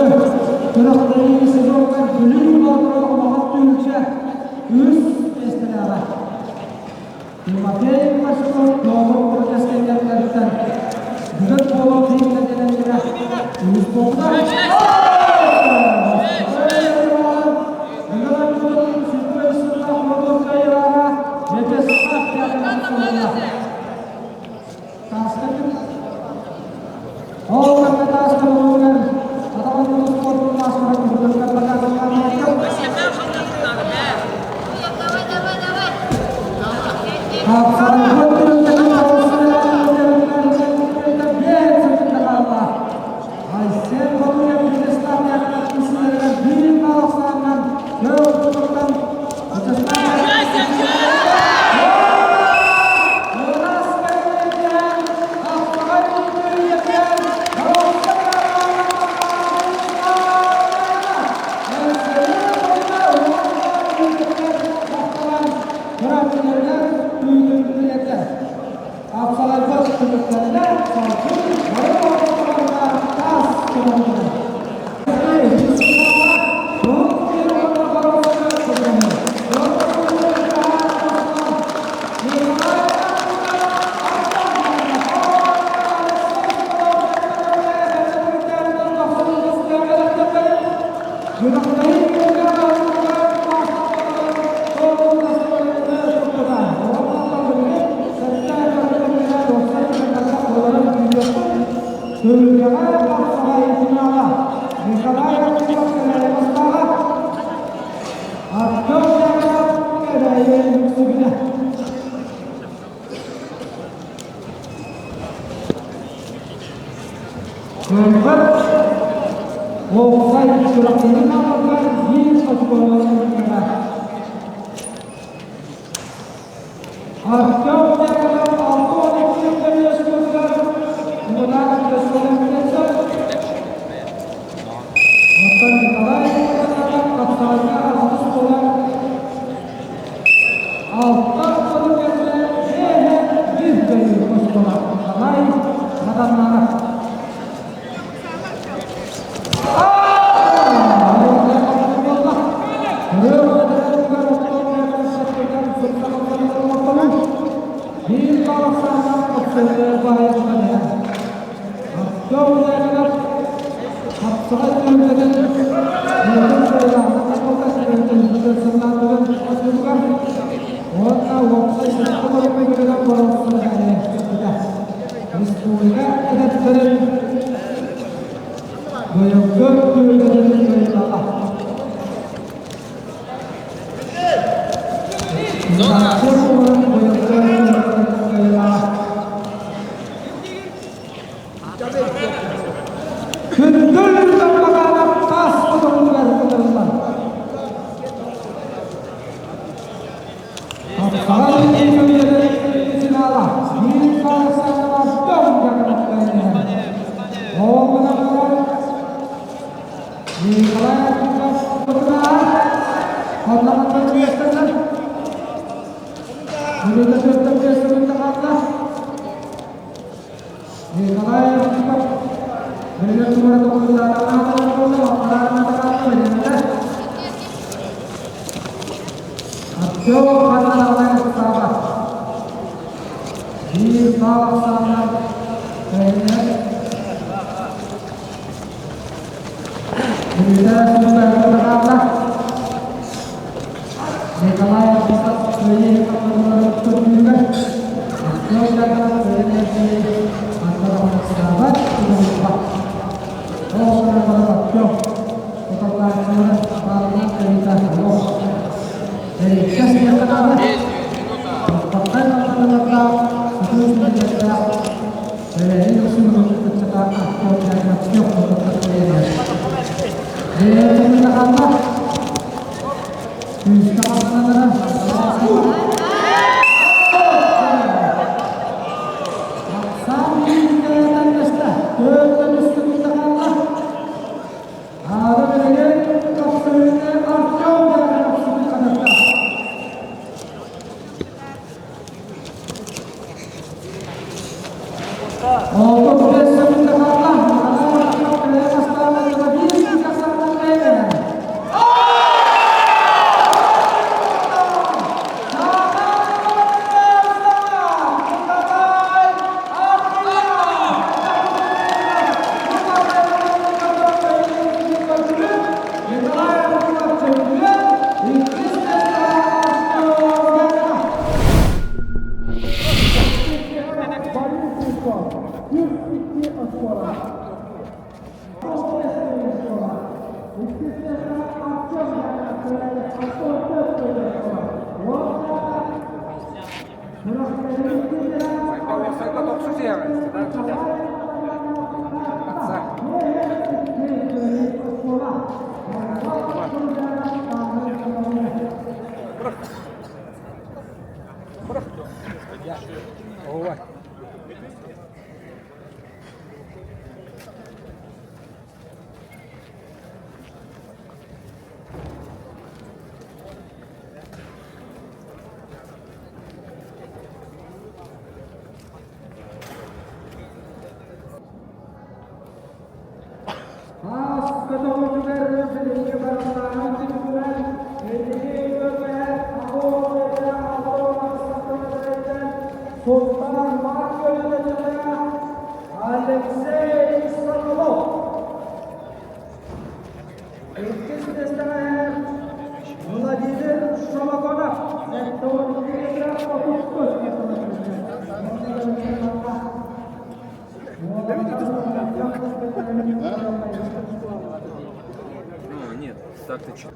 күрэхтэһии сезонугар Бүлүү Боотура улахан түһүлгэ үс миэстэлээҕэ. Тимофей Машков Доҕор протестаннарыттан бүгүн буолуох иһиттэрдэнэллэрэ үһүс буолла. Давай, давай, давай. Айсен Батуев биир балахсааннан Апсаларга түмүктэринэ салгын бары таас көмөлөнө. Николай Артем Кэбээйи Кыайбат уопсай күрэхтэһии нааматыгар биир очкону ылбыта. Артем Дьяконов 62 көмүскүүрүгэр Мунан көстөлөммүтэ. Оттон Николай Николаев хапсаҕайга алтыс буолан алта сыл кэннэ дьиэһэ биир көлүү оскуола Николай Маданнаров. Биир балахсааннаах Хапсаҕай түһүлгэтин уонна уопсай сырдык боруоксуна Республика эдэттэрин быйылгы түһүлгэтин кыайыылааҕа. Күндүл Таммагаанап таас хотонугар ытыллар. Хапсаҕай үөрэтии финала биир саалаах дьон Ол гынан баран Николай Архипов Онно миэстэлэр Мүрүтэ төртөн миэстэлэргэ хаалла. Николай Архипов Мүрүтэ туора Артем Ханналай Саба Биир баал ахсаанынан Николай Архипов Алексей Соколов. Иккис миэстэҕэ Владимир Шолоконов. Ну, нет, так ты че?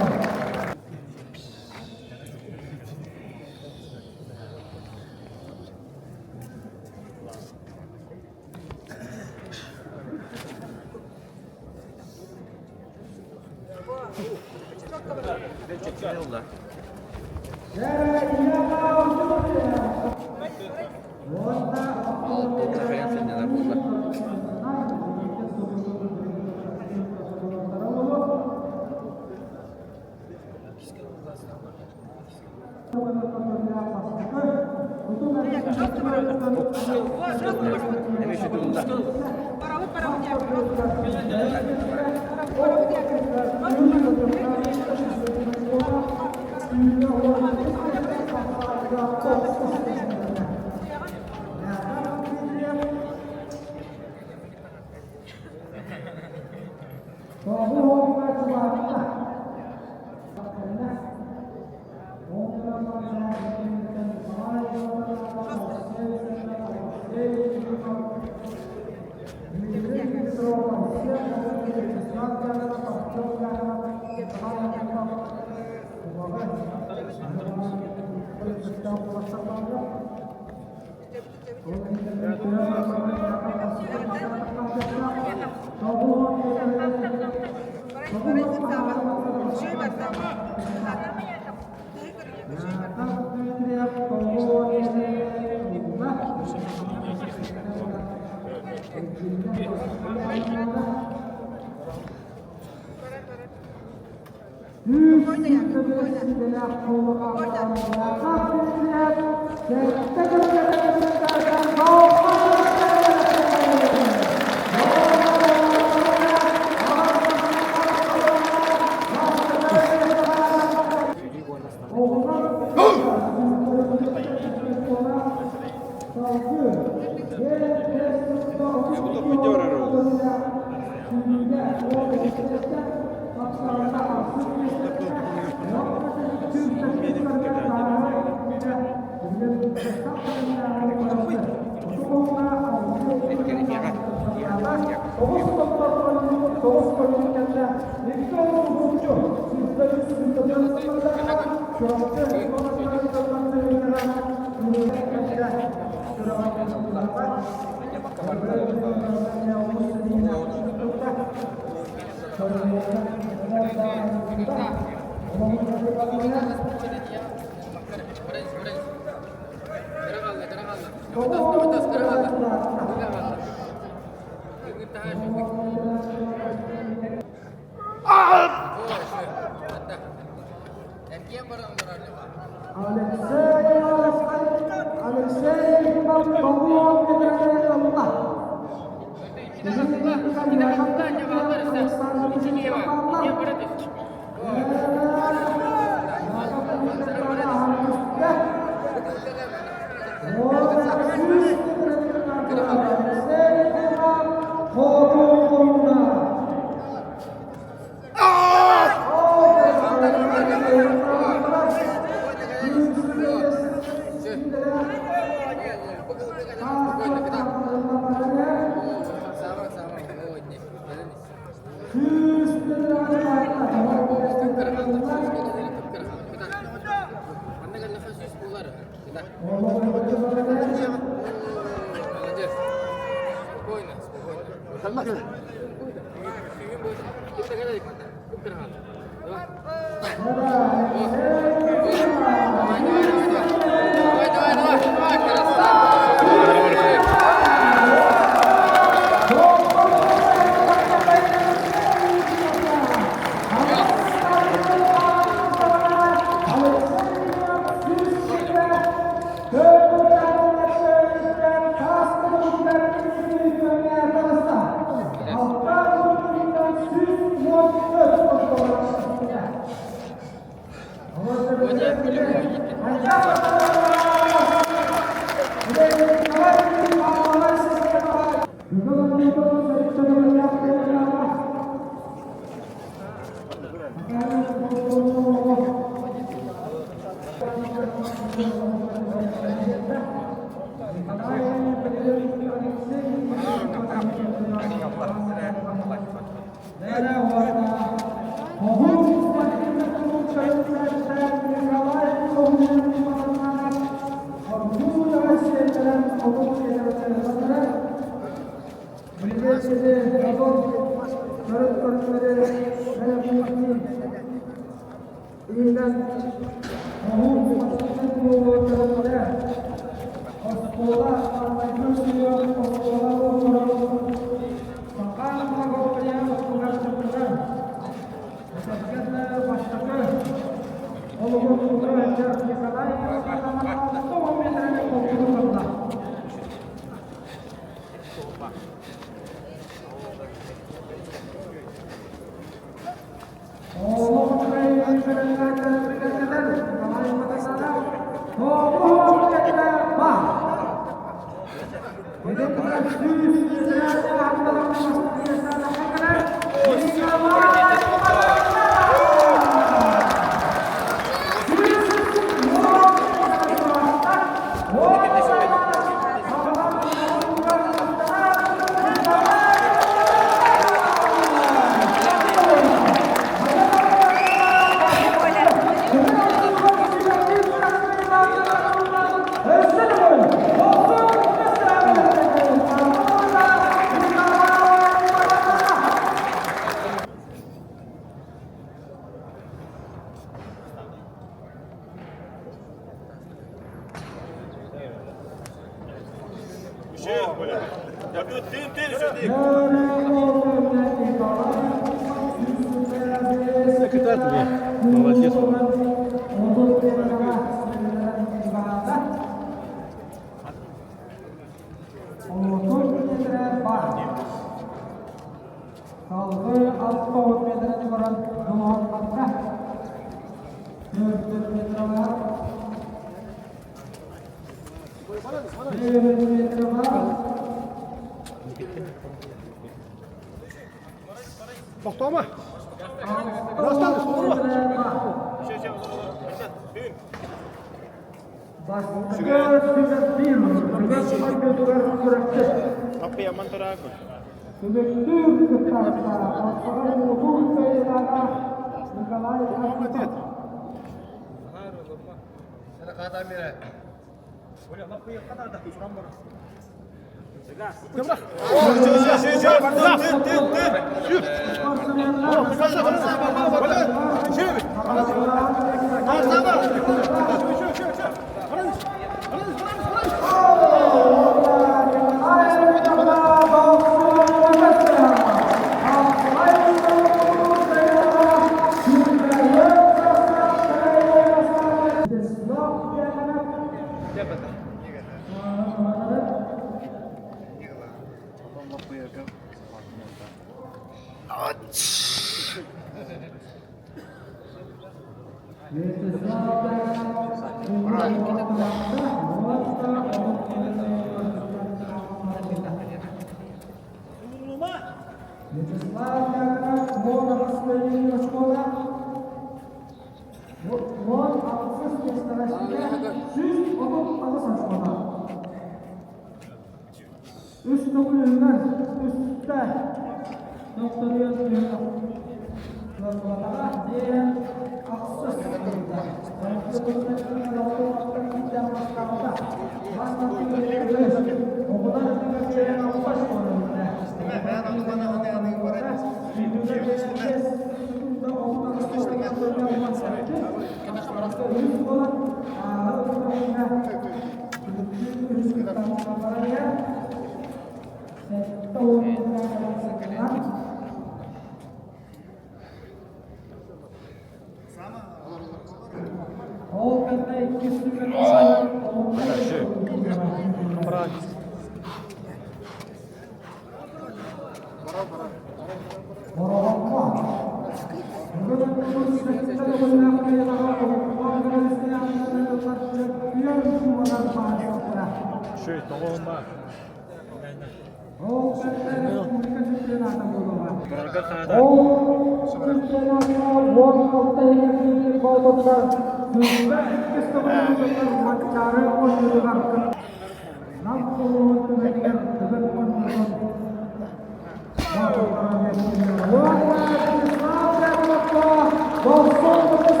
Дохсун ытыс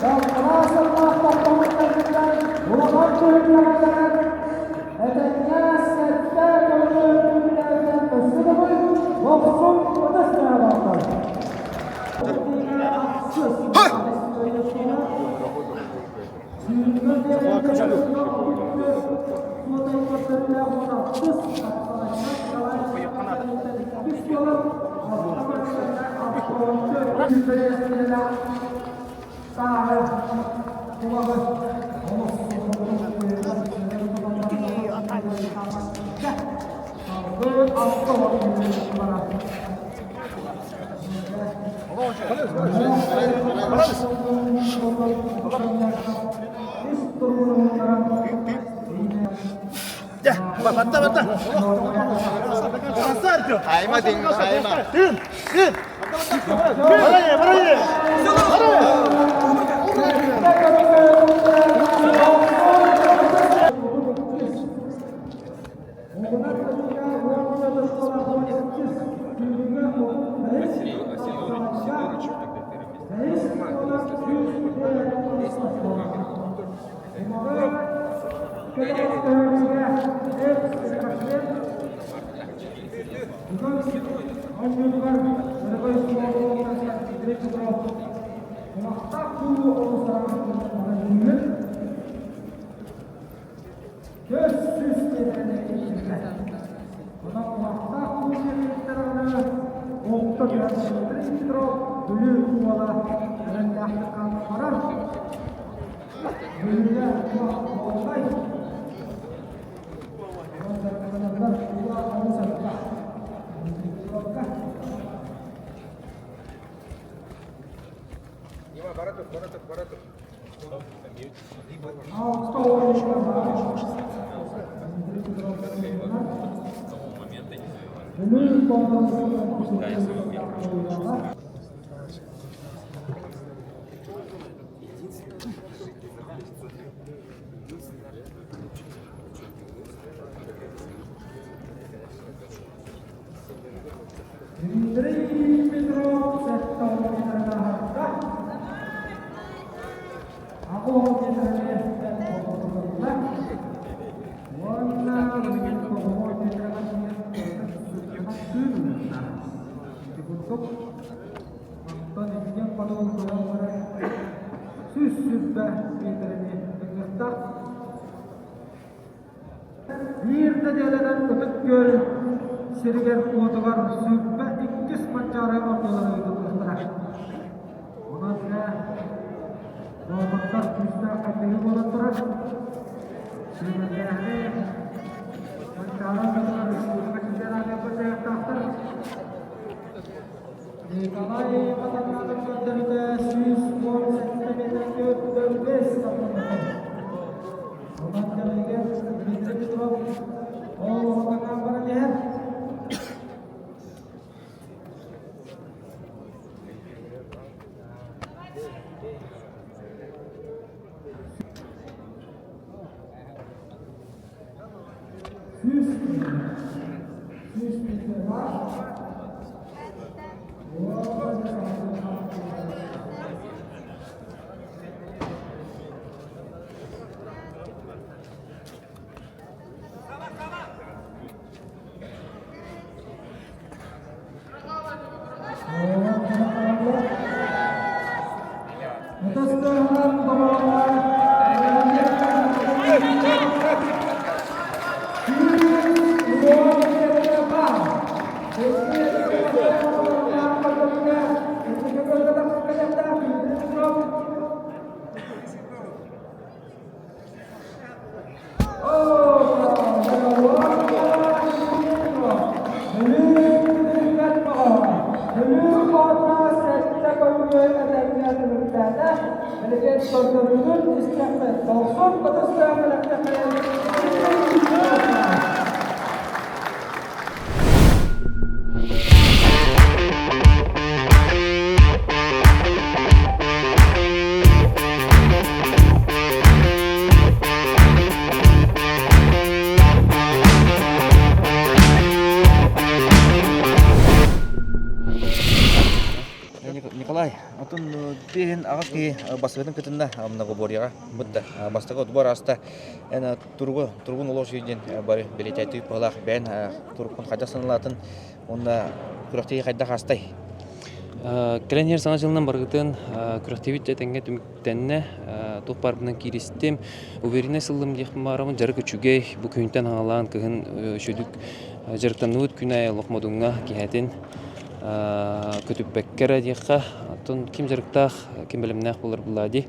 Балтараа сыллаах тохтолуттарыттан улахан түһүлгэлэрин этэҥҥэ сэттэ көрүҥү өссө төгүл Дохсун ытыс тыаһа Биир нэдиэлэнэн Ытык Күөл сиригэр-уотугар 22 Манчаары оонньуулара ыытыллыахтара. Онон дьэ, боотурдар күүстээх хаттыгы буолан турар. Сүүмэрдээһини Манчаары оонньуулара республика чемпионатыгар дьайыахтаахтар. Николай Матаннанов көрдөрүүтэ 117 метр 405 саптаммыта. Онон кэмигэр Дмитрий Петров ол оҕотоҥҥо баран иһэр. 100 метр бар. Николай, отун биэһин аҕыс киһи бастакытын кытынна многоборьеҕа бытта. Бастакы отбор ааста. Эн туругу, туругун олох диэн бары бэлиэтээтик быһалаах бэйэн туруккун хайдах саналаатын уонна күрэхтэһии хайдах аастай? Кэлэн иһэр саҥа дьылынан барыгытын күрэхтэһиибит этэҥҥэ түмүктэннэ. Туох баарбынан кииристим. Уверенность ыллым диэхпин баарабын. Дьарык үчүгэй. Бу күнтэн хаҥалаан кыһын үчүгдүк дьарыктанныбыт күн аайы олох модуҥҥа киһэтин көтүппэккэ эрэ диэххэ. Оттон ким дьарыктаах, ким бэлэмнээх буолар булаа дии.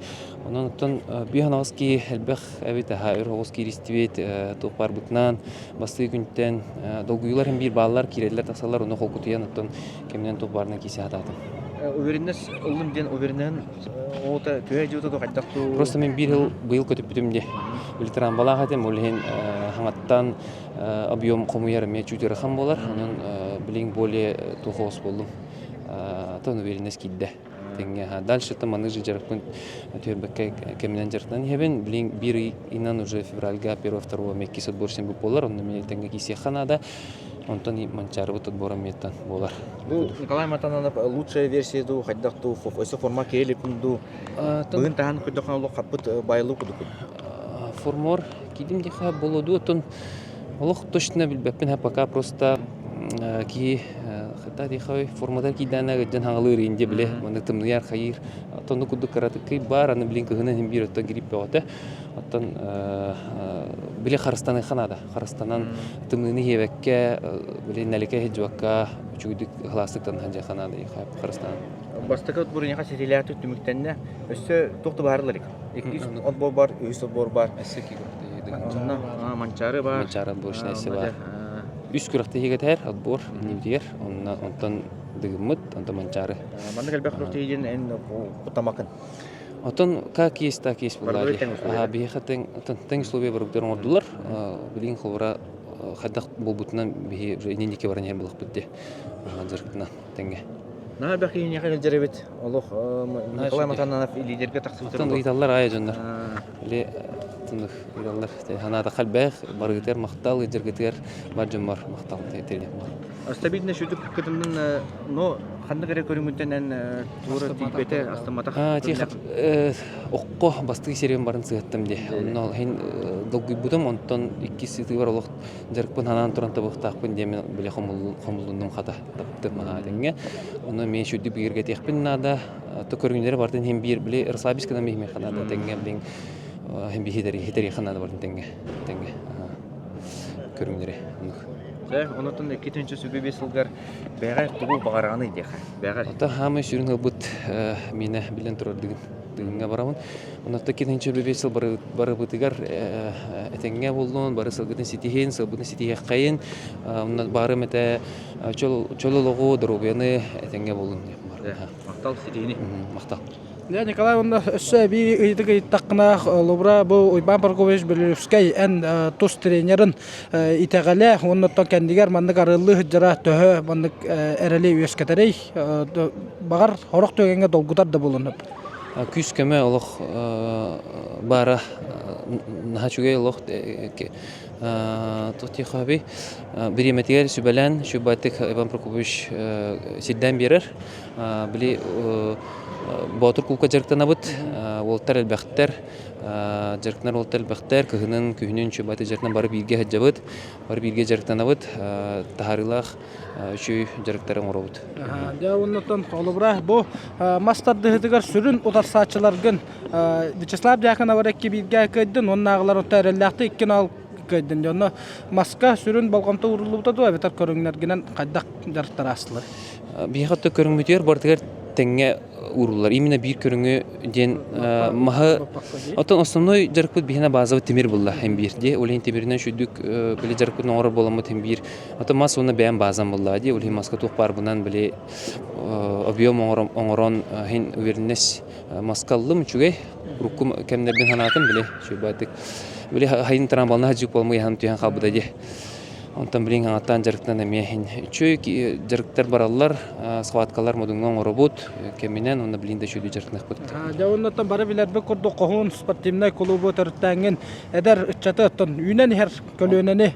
Онон оттон биир аҕыс киһи элбэх эбит, аһа өр оҕус кииристибит, туох баарбытынан бастыы күнтэн долгуйуулар иһин биир бааллар, киирэллэр тахсаллар, ону холкутуйан оттон кэминэн туох баарынан киирсэ сатаатым. Уверенность ыллым диэн уверенныһын оҕото төһө дьиэ хайдах туу Просто мин биир сыл быйыл көтүппүтүм дии. Били трамбалаах этим, ол иһин хаҥаттан объем хомуйар эмиэ чуть ыарахан буолар. Онон билигин более туох оҕус буоллум. Тон уверенность киирдэ. Тэҥҥэ дальше там маны же дьарыкпын түһэрбэккэ кэминэн дьарыктанан иһэбин. Билигин биир ыйынан уже февральга первого второго иккис отбор син буолар. Онно мин тэҥҥэ киисиэххэ наада. Онтон Манчаарыбыт отбора эмиэттэн буолар. Бу Николай Матананов лучшая версия дуу, хайдах дуу, өссө форма киһиликпин дуу, быһын таһан көрдөххө олох хаппыт байлуу кудук. Формор кидим диха боло дуу, оттон олох точно билбэппин пока просто киһи хата диха формадан кийдээнэ гыдьан хаҥалыыр инде биле маннык тымныйар хайыыр оттон курдук кыратыккый баар аны билин кыһынан иһин биир оттон грипп бөҕөтө оттон били харыстаныахха наада харыстанан тымныыны иһиэбэккэ били нэликэ иһдьибакка үчүгүйдүк ыһылаастык танаһан дьиэхэ наада харыстанан Бастакы отбор ситиилээхтик түмүктэннэ. Өссө туох да баһарылар Иккис отбор бар, үһүс отбор бар. Өссө икки Онно Манчаары бар. Манчаары отборочнай бар. Үс күрэхтэһиигэ тэһэр отбор иннибитигэр. Онно онтон Дыгыммыт, онтон Манчаары. Маннык элбэх күрэхтэһии диэн эн куттамакын. Отон как есть, так есть буолла дии. Биһиэхэ тэҥ тэҥ условия барыбытыгар оҥордулар. Билигин холобура хайдах буолбутунан биһи уже инники баран иһэр буолуохпут дии. Дьарыктынан тэҥҥэ. Наһаа элбэх киһиэхэ илдьэр эбит. Олох Николай Матананов лидергэ тахсыбыта. Оттон ыйыталлар аайы дьоннор. Или ыйыталлар. Санаатахха элбэх, барыгытыгар махтал, ыдьыргытыгар бар дьоммор махтал тириэм. Стабильно сүдүк кытыннын, но ханнык эрэ көрүҥүттэн эн туора тиийбэтэ, астымматах. Окко бастыы сериям барын сыһаттым дии. Онно иһин долгуйбутум, онтон иккис сытыыбар олох дьарыкпын ханаан туран табыахтаахпын диэн били хомуллуннум хата таптым аһаа дэҥҥэ. Ону эмиэ сүрдүк бигэргэтиэхпин наада. То көрүҥнэри бартын иһин биир били расслабись гынан биһимиэххэ наада тэҥҥэ билин иһин биһитэриэххэ наада бартын тэҥҥэ тэҥҥэ көрүҥнэри оннук. Дьэ, онотон 2025 сылгар бэҕэр тугу баҕараҕыный диэхэ? Бэҕэр. Оттон хаамай сүрүн ылбыт миэнэ билэн турар дыгын дыгыҥҥа барабын. Онон 2025 сыл барыбытыгар этэҥҥэ буоллун, бары сылгытын ситиһин, сылбытын ситиһиэххэйин, баарым этэ чөл олоҕу, доруобуйаны этэҥҥэ буоллун Махтал ситиһини. Махтал. Дьэ, Николай уонна өссө эбии ыйытык ыйыттаххына, холобура, бу Уйбаан Прокопьевич Белолюбскай эн тус тренерин итэҕэлэ уонна оттон кэннигэр маннык арыаллыы сылдьара төһө маннык эрэли үөскэтэрий? Баҕар, сорох түгэҥҥэ долгутар да буолуон сөп. Күүс-көмө олох баара наһаа үчүгэй олох туох диэххэ бириэмэтигэр сүбэлээн Шубатик Иван Прокопьевич сирдээн биэрэр. Били Боотур кулка дьарыктанабыт, уолтар элбэхтэр, дьарыктанар уолтар элбэхтэр, кыһынын, күһүнүн Шубаты дьарыктанан бары бииргэ сылдьабыт, бары бииргэ дьарыктанабыт, таһаарыылаах үчүгэй дьарыктары оҥоробут. Дьэ оннуттан холобура бу мас тардыһыытыгар сүрүн утарсааччыларгын Вячеслав Дьяконов икки бииргэ кыайдын уоннааҕылар отто эрэллээхтик икки нал кыайдын. Дьэ онно маска сүрүн болҕомто ууруллубута дуо эбэтэр көрүҥнэргинэн хайдах дьарыктар аастылар? Биһиэхэ отто көрүҥмүтүгэр барытыгар тэҥҥэ ууруллар. Именно биир көрүҥү диэн маһы оттон основной дьарыкпыт биһиэнэ базовый тимир булла һин биир дии. Ол иһин тимиринэн үчүгдүк били дьарыкпытын оҥорор буоламмыт һин биир. Оттон мас уонна бэйэм базам булла дии. Ол иһин маска туох баарбынан били объем оҥорон һин уверенность маска ыллым үчүгэй. Урукку кэмнэрбин санаатым били үчүгэй баайдык. Били хайын трамбална хадьык буолмуй хаһан түһэн хаалбыта дии. Онтон билигин хаҥаттаан дьарыктан эмиэ үчүгэй дьарыктар бараллар, схваткалар модуҥҥа оҥоробут кэминэн уонна билигин да үчүгэй дьарыктанахпыт. Дьэ оннуттан бары билэрбит курдук Хоһуун спортивнай кулуубу төрүттээҥҥин эдэр ыччаты оттон үүнэн иһэр көлүөнэни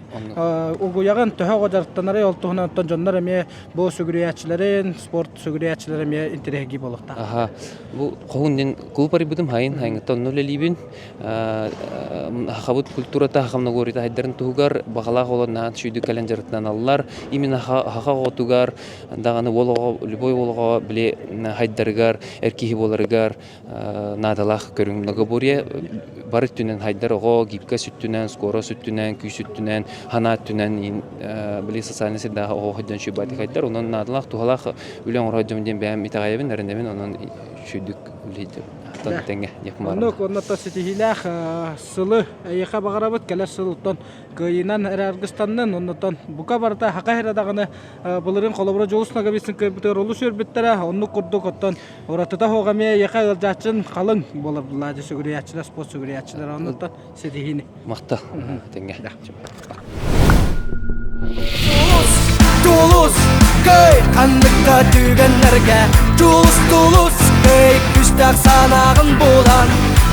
угуйаҕын төһө оҕо дьарыктанарый ол туһунан оттон дьоннор эмиэ бу сүгүрүйээччилэрин спорт сүгүрүйээччилэрэ эмиэ интэриэһиргии буолуохтаах. Аха бу Хоһуун диэн кулууп арыйбытым хайын хайыҥыттан онно үлэлиибин. Хахабыт культурата хахамногорията хайдарын туһугар баҕалаах олор наһаа үчүгэйдик кэлэн дьарыктаналлар. Именно хаха оҕотугар даҕаны уол оҕо любой уол оҕо били хайдарыгар эр киһи буоларыгар наадалаах көрүҥ многоборье бары өттүнэн хайдар оҕо гибкость өттүнэн, скорость өттүнэн, күүс өттүнэн, санаа өттүнэн били социальный средаҕа оҕо хайдан үчүгэй хайдар. Онон наадалаах туһалаах үлэ оҥорор дьон диэн бэйэм итэҕэйэбин, эрэнэбин, онон үчүгэйдик үлэлиир тэҥҥэ диэх Оннук оннуттан ситиһиилээх сылы эйиэхэ баҕарабыт кэлэр сылтан кыайыынан эрэ аргыстаннын оннуттан бука барыта хака эрэ даҕаны былырыын холобура Дьулус Ноговицын кыайбытыгар олус үөрбүттэрэ оннук курдук оттон уратыта суох эмиэ эйиэхэ ыалдьааччын халыҥ буолар буллаа сүгүрүйээччилэр спорт сүгүрүйээччилэр оннуттан ситиһиини махтал тэҥҥэ Тулус, тулус, кый ханнык да түгэннэргэ Дьулус, тулус, кый күүстээх санааҕын булан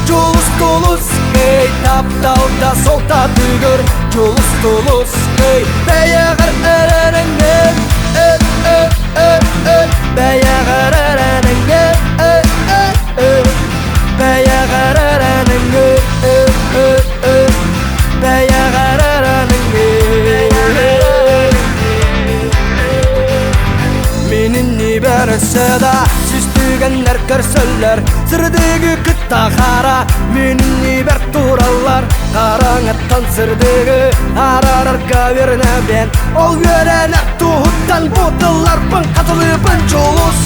Дьулус, тулус, кый тапталда солта түгөр Дьулус, тулус, кый бэйэҕэр эрэнэҥҥин Э, э, э, э, бэйэҕэр эрэнэҥҥин Э, э, э, бэйэҕэр эрэнэҥҥин Э, э, э, бэйэҕэр Мининни бәрісі Сүстігенлер көрсөллөр Сырдыгы кытта хара Мининни бер тураллар Қараңаттан сырдыгы Арарарга вернебен Ол үөрэнэ туһуттан Бутылларбын катылыбын Жулус,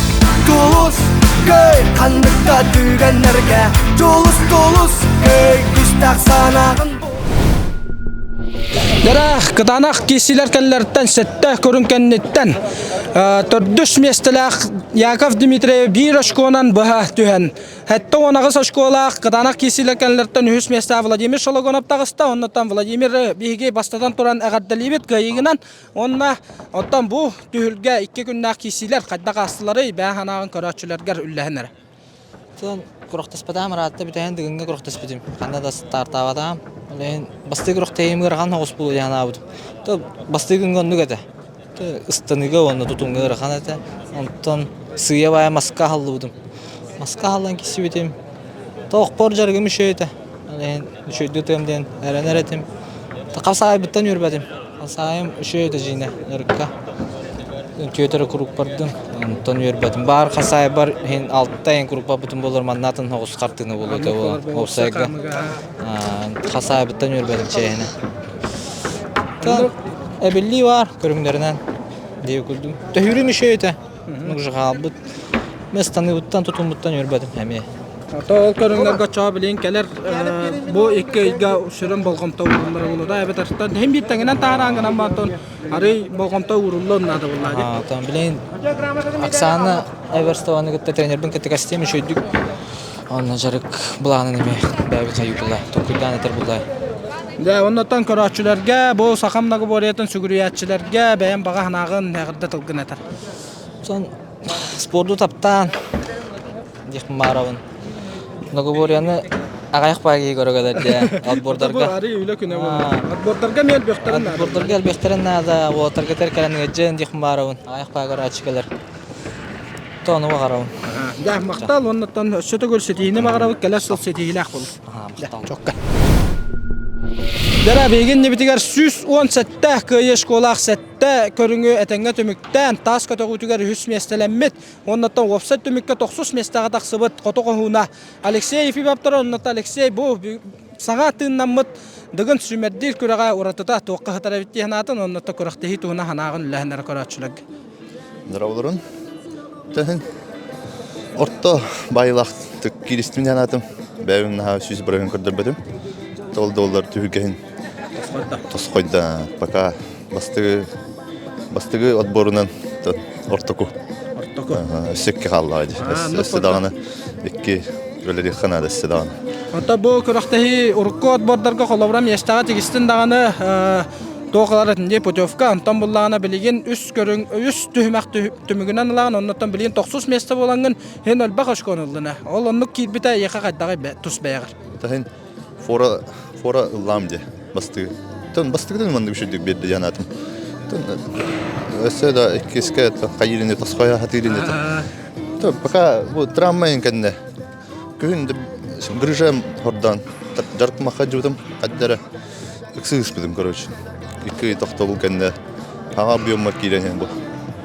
тулус, кый Ханныкта түгеннерге Жулус, тулус, кый Күстәк санағын Дара кытаанах киисилэр кэллэриттэн сэттэ көрүҥ кэнниттэн төрдүс миэстэлээх Яков Дмитриев биир очконан быһа түһэн 78 очколаах кытаанах киисилэр кэллэриттэн үһүс миэстээх Владимир Шологонов таҕыста. Оннуттан Владимир биһиги бастатан туран эҕэрдэлиибит кыайыыгынан. Уонна оттон бу түһүлгэ икки күннээх киисилэр хайдах аастыларый бэйэ санааҕын көрөөччүлэргэр үллэһин эрэ. Тон күрэхтэспэтаам ыраатта бүтэһин Дыгыҥҥа күрэхтэспитим. Ханна да стартаабатаам. Ол иһин бастакы күрэхтэһиим ыарахан соҕус буолуо диэн санаабытым. То бастакы күҥҥэ оннук этэ. То ыстаныыга уонна тутууга ыарахан этэ. Онтон сыыйа-баайа маска аһыллыбытым. Маска аһыллан киирсибитим. Тоохпор дьарыгым үчүгэй этэ. Ол иһин үчүгэйдик ытыам диэн эрэнэр этим. Хапсаайбыттан үөрбэтим. Хапсаайым үчүгэй этэ дьиҥэ дьарыкка. Үтүөтэрэ куруук бардым, онтон үөрбэтим. Баар хасаайбар иһин алта иһин куруук барбытым буоллар манна атын соҕус хартыына буолуо этэ уопсайга. Хасаайбыттан үөрбэтим чиэһинэ. Эбиллии баар көрүҥнэринэн диэби курдук. Төһүүрүм үчүгэй этэ. Уже хаалбыт. Мен станыыбыттан тутуммуттан үөрбэтим эмиэ. Ото ол көрүҥнэргэ чоо билин кэлэр бу икки ыйга сүрүн болҕомто ууруллара буолуо да эбэтэр иһин биир тэҥинэн таһараан гынан баартон арый болҕомто ууруллуон наада буоллаа дии. Оттон билигин Оксана Эверстованы кытта тренербин кытта кэстиэм үчүгэйдик онно дьарык былаанын эмиэ бэйэбит хайыы буллай, толкуйдаан этэр буллай. Дьэ, оннуттан көрөөччүлэргэ, бу саха многоборьетын сүгүрүйээччилэргэ бэйэм баҕа санааҕын эҕэрдэ тылгын этэр. Сон спорду таптаан диэхпин баарабын. Многоборьены аҕайах баайы көрөгөлөр дии отбордарга. Арый үлэ күнэ буолла. Отбордарга эмиэ элбэхтэрин наада. Отбордарга элбэхтэрин наада, уолаттарга тер кэлэн ыалдьын диэхпин баарабын. Аҕайах баайы көрөөччү кэлэр. Тону баҕарабын. Дьэ, махтал уоннаттан өссө төгүл ситиһиини баҕарабыт, кэлэр сыл ситиһиилээх буолун. Махтал. Чокка. Дара биһиги иннибитигэр 117 кыайыы школаах сэттэ көрүҥү этэҥҥэ түмүктээн, таас көтөҕүүтүгэр үһүс миэстэлэммит. Уоннаттан уопсай түмүккэ тохсус миэстэҕэ тахсыбыт хоту хоһууна Алексей Ефимовтар оннуттан Алексей бу саҥа тыыннаммыт Дыгын сүүмэрдиир күрэҕэ уратыта туохха сытар эбит дии санаатын оннуттан күрэхтэһии туһунан санааҕын үллэһиннэрэ көрөөччүлэргэ. Здраволорун. Төһүн орто баайылаахтык кииристим диэн аатым. Бэйэбин наһаа сүүс бырыһын көрдөрбөтүм. Ол да буоллар түһүлгэһин тосхойдо. Пока бастыгы бастыгы отборунан ортоку. Ортоку. Өссө икки хааллаҕа дии. Өссө даҕаны икки үлэлиэххэ наада өссө даҕаны. Онто бу күрэхтэһии урукку отбордарга холобура миэстэҕэ тигистин даҕаны. Туох ылар этин дии путевка, онтон буллаҕына билигин үс көрүҥ, үс түһүмэх түмүгүнэн ылаҕын, оннуттан билигин тохсус миэстэ буолаҥҥын иһин элбэх очкону ыллына. Ол оннук киирбитэ эйиэхэ хайдаҕый тус бэйэҕэр? Таһын фора фора ыллаам дии бастыы. Тон бастыгытын маннык үчүгдүк биэрдэ диэн аатым. Тон өссө да иккискэ хайыырын тосхойо хатыырын То пока бу травма кэннэ күһүн грыжам хордоон дьарыкмаха дьыбытым хаддара ыксыыспытым короче икки тохтобул кэннэ хаҥа объеммар киирэн иһэн бу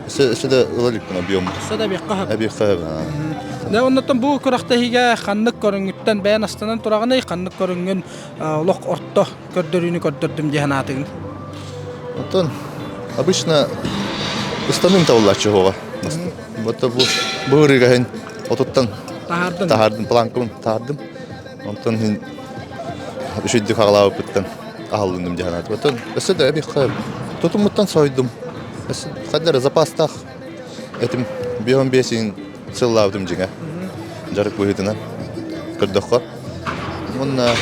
өссө да ыла иликпин объем Өссө да эбиэххэ сөп. Эбиэххэ сөп. Дьэ оннуттан бу күрэхтэһиигэ ханнык көрүҥүттэн бэйэн астанан тураҕыный, ханнык көрүҥҥүн олох орто көрдөрүүнү көрдөрдүм дии санаатыгын? Оттон обычно ыстаныым табыллааччы уоҕа. Вот бу бу ырыгаһын отуттан таһаардым. Таһаардым, планкабын таһаардым. Онтон иһин үчүйдүк хаҕалаабыппыттан аһаллынным дии санаатым. Оттон өссө да эбиэххэ тутуммуттан сойдум. Хайдара запастаах этим биэһин биэсин сыллаабытым дьиҥэ. Дьарык быһыытынан көрдөххө. Уонна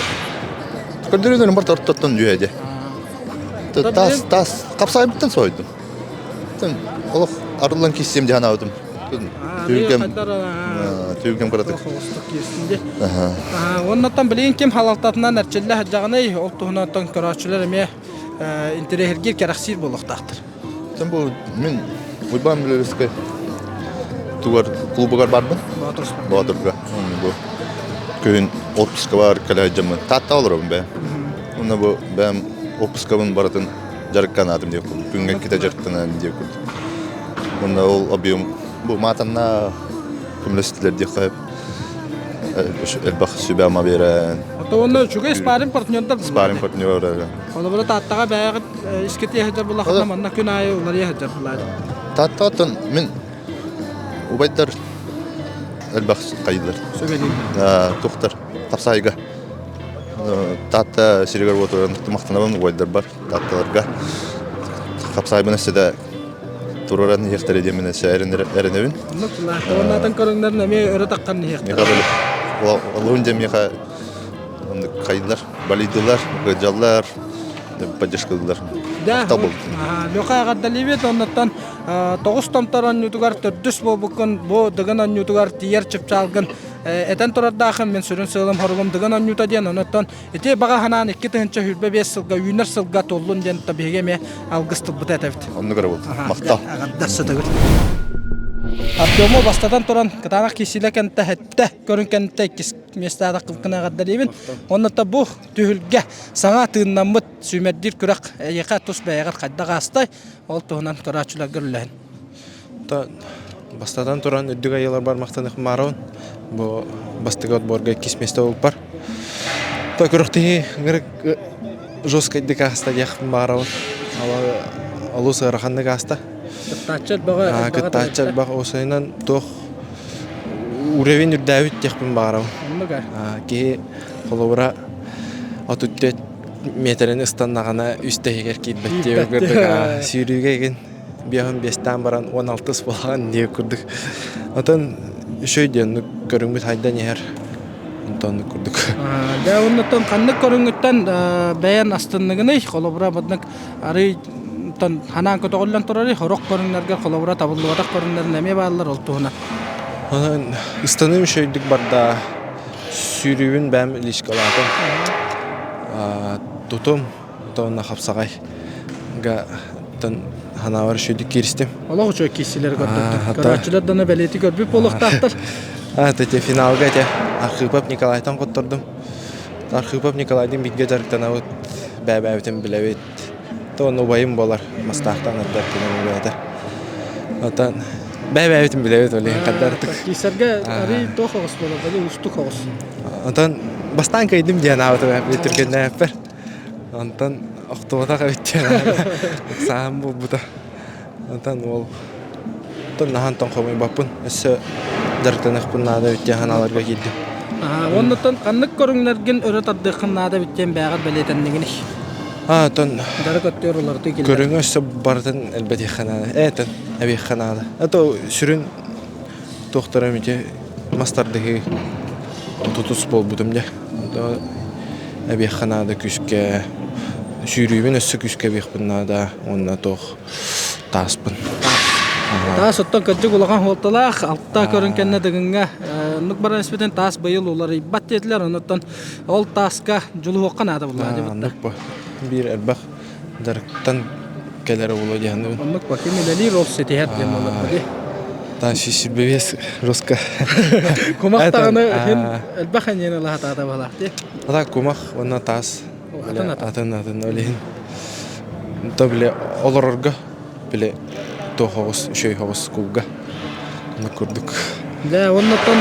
көрдөрүүлэрим барыта ортоттон үһэ дии. Тас тас хапсаайбыттан сойдум. Олох арыллан киссиэм дии санаабытым. Түбүгэм түбүгэм кыратык. Оннуттан билигин ким халалтатынан эрчиллэ сылдьаҕыный, ол туһунан көрөөччүлэр эмиэ интэриэһиргиир, кэрэхсиир буолуохтаахтар. Тэн бу мин Уйбаан Бүлүөскэй тугар клубугар барбын. Боотурга. Бу күһүн отпуска бар кэлэ сылдьаммын. Таатта олоробун бэйэм. Онно бу бэйэм отпускабын барытын дьарыктанаатым диэх курдук. Күҥҥэ иккитэ дьарыктанан диэх курдук. Уонна ол объем бу маатанна көмөлөстүлэр диэххэ элбэх сүбэ-ама биэрэн. Ото уонна үчүгэй спарринг партнердар Спарринг партнер. Холобура Тааттаҕа бэйэҕит искитиэ сылдьар булахына манна күн аайы уларыйа сылдьар булаады. Тааттаҕаттан мин убайдар элбэх хайдылар. Сүбэлииллэр. Тухтар тапсаайга Таатта сиригэр уотугар махтанабын убайдарбар Таатталарга хапсаайбын өссө да туруоран иһиэхтэрэ диэммин өссө эрэнэбин. Оннук уоннаатан көрүҥнэрин эмиэ өрө таххан иһиэхтэрэ. Олуһун дьэ миэхэ оннук хайдылар, балыйдылар, ыалдьаллар, поддержкалыылар. Да, Лөха эҕэрдэлиибит оннуттан тоҕус томтор онньуутугар төрдүс буолбуккун бу Дыгын онньуутугар тиийэр чыпчаалгын этэн турардаахын мин сүрүн сыалым хоругум Дыгын онньуута диэн онуттан Ити баҕа санаан 2025 сылга үүнэр сылга туоллун диэн биһиги эмиэ алгыс тылбыта этэбит. Оннук эрэ буолтун. Махтал. Аҕардас сытыгыр. Артему бастатан туран кытаанах киисилэ кэнтэ хэттэ көрүн кэнтэ иккис миэстаадах кылкына эҕэрдэлиибин. Онно бу түһүлгэ саҥа тыыннаммыт сүүмэрдиир күрэх эйиэхэ тус бэйэҕэр хайдах аастай ол туһунан көрөөччүлэргэ үллэһин. Бастатан туран үрдүк айыыларбар махтаныах баарабын. Бу бастакы отборга иккис миэстэ буолбуппар. То күрэхтэһии ынырык жесткайдык ааста диэхпин баарабын. Олус ыараханнык ааста. Кыттааччы элбэҕэ Кыттааччы элбэх уопсайынан туох уровень үрдээбит диэхпин баарабын. Киһи холобура 34 миэтэрин ыстаннаҕына үс тэһигэр киирбэт диэбит курдук сүүрүүгэ игин биэһин биэстээн баран уон алтыс буолаҕын диир курдук. Отон үчүгэй диэн көрүҥмүт хайдан иһэр. Онтон курдук. Дьэ оннуттан ханнык көрүҥҥүттэн бэйэн астынныгыный? Холобура маннык арый ханаан көтөҕүллэн турарый? Сорох көрүҥнэргэ холобура табыллыбатах көрүҥнэр эмиэ бааллар ол туһунан. Онон ыстаныым үчүгэйдик барда. Сүүрүүбүн бэйэм личкалаатым. Тутум уонна хапсаҕай га ханаабар үчүгүйдүк кииристим. Олох үчүгэй киирсилэри көрдөрдүм. Көрөөччүлэр да бэлиэтии көрбүт буолуохтаахтар. Ити финалга ити Архипов Николайтан хоттордум. Архипов Николайдыын бииргэ дьарыктанабыт, бэйэ-бэйэбитин билэбит. То онно убайым буолар, мастаахтан эрдэртинэн убайата. Отон бэйэ-бэйэбитин билэбит ол иһин хаддартык. Киирсэргэ арый туох оҕус буолар, уустук оҕус. Отон бастаан кыайдым диэн аабытым түргэннээппэр. Онтон охтубатах эбит диэн сааһым буолбута. Онтон уол оттон наһаа онтон хомуйбаппын. Өссө дьарыктаныахпын наада эбит диэн санааларга киирдим. Оннуттан ханнык көрүҥнэргин өрө тардыаххын наада эбит диэн бэйэҕэр бэлиэтэннигиний? Оттон Дьарык өттүгэр уларытыы киллэр. Көрүҥү өссө барытын элбэтиэххэ наада. Этэн эбиэххэ наада. Это сүрүн туохтара ити мас тардыһыы тутус буолбутум дьэ. Эбиэххэ наада күүскэ. Сүүрүүбүн өссө күүскэ эбиэхпин наада уонна туох тааспын. Таас оттон кырдьык улахан суолталаах алта көрүн кэннэ Дыгыҥҥа оннук баран испитин таас быйыл уларыйбат диэтилэр. Онуттан ол тааска дьулуһуохха наада булла Оннук бу. Биир элбэх дьарыктан кэлэр буолуо диэхиннибин. Оннук ба ким үлэлиир ол ситиһэр диэн буолар дии. Та сүүсүрбэбиэс жестко. Кумах даҕаны иһин элбэх эньиэни ылаһатаата баһылаах дии. Ата кумах уонна таас Атын атын. Атын атын ол иһин то бile олорорго бile туох оҕус үчүгэй оҕус кулга оннук курдук. Дьэ, оннуттан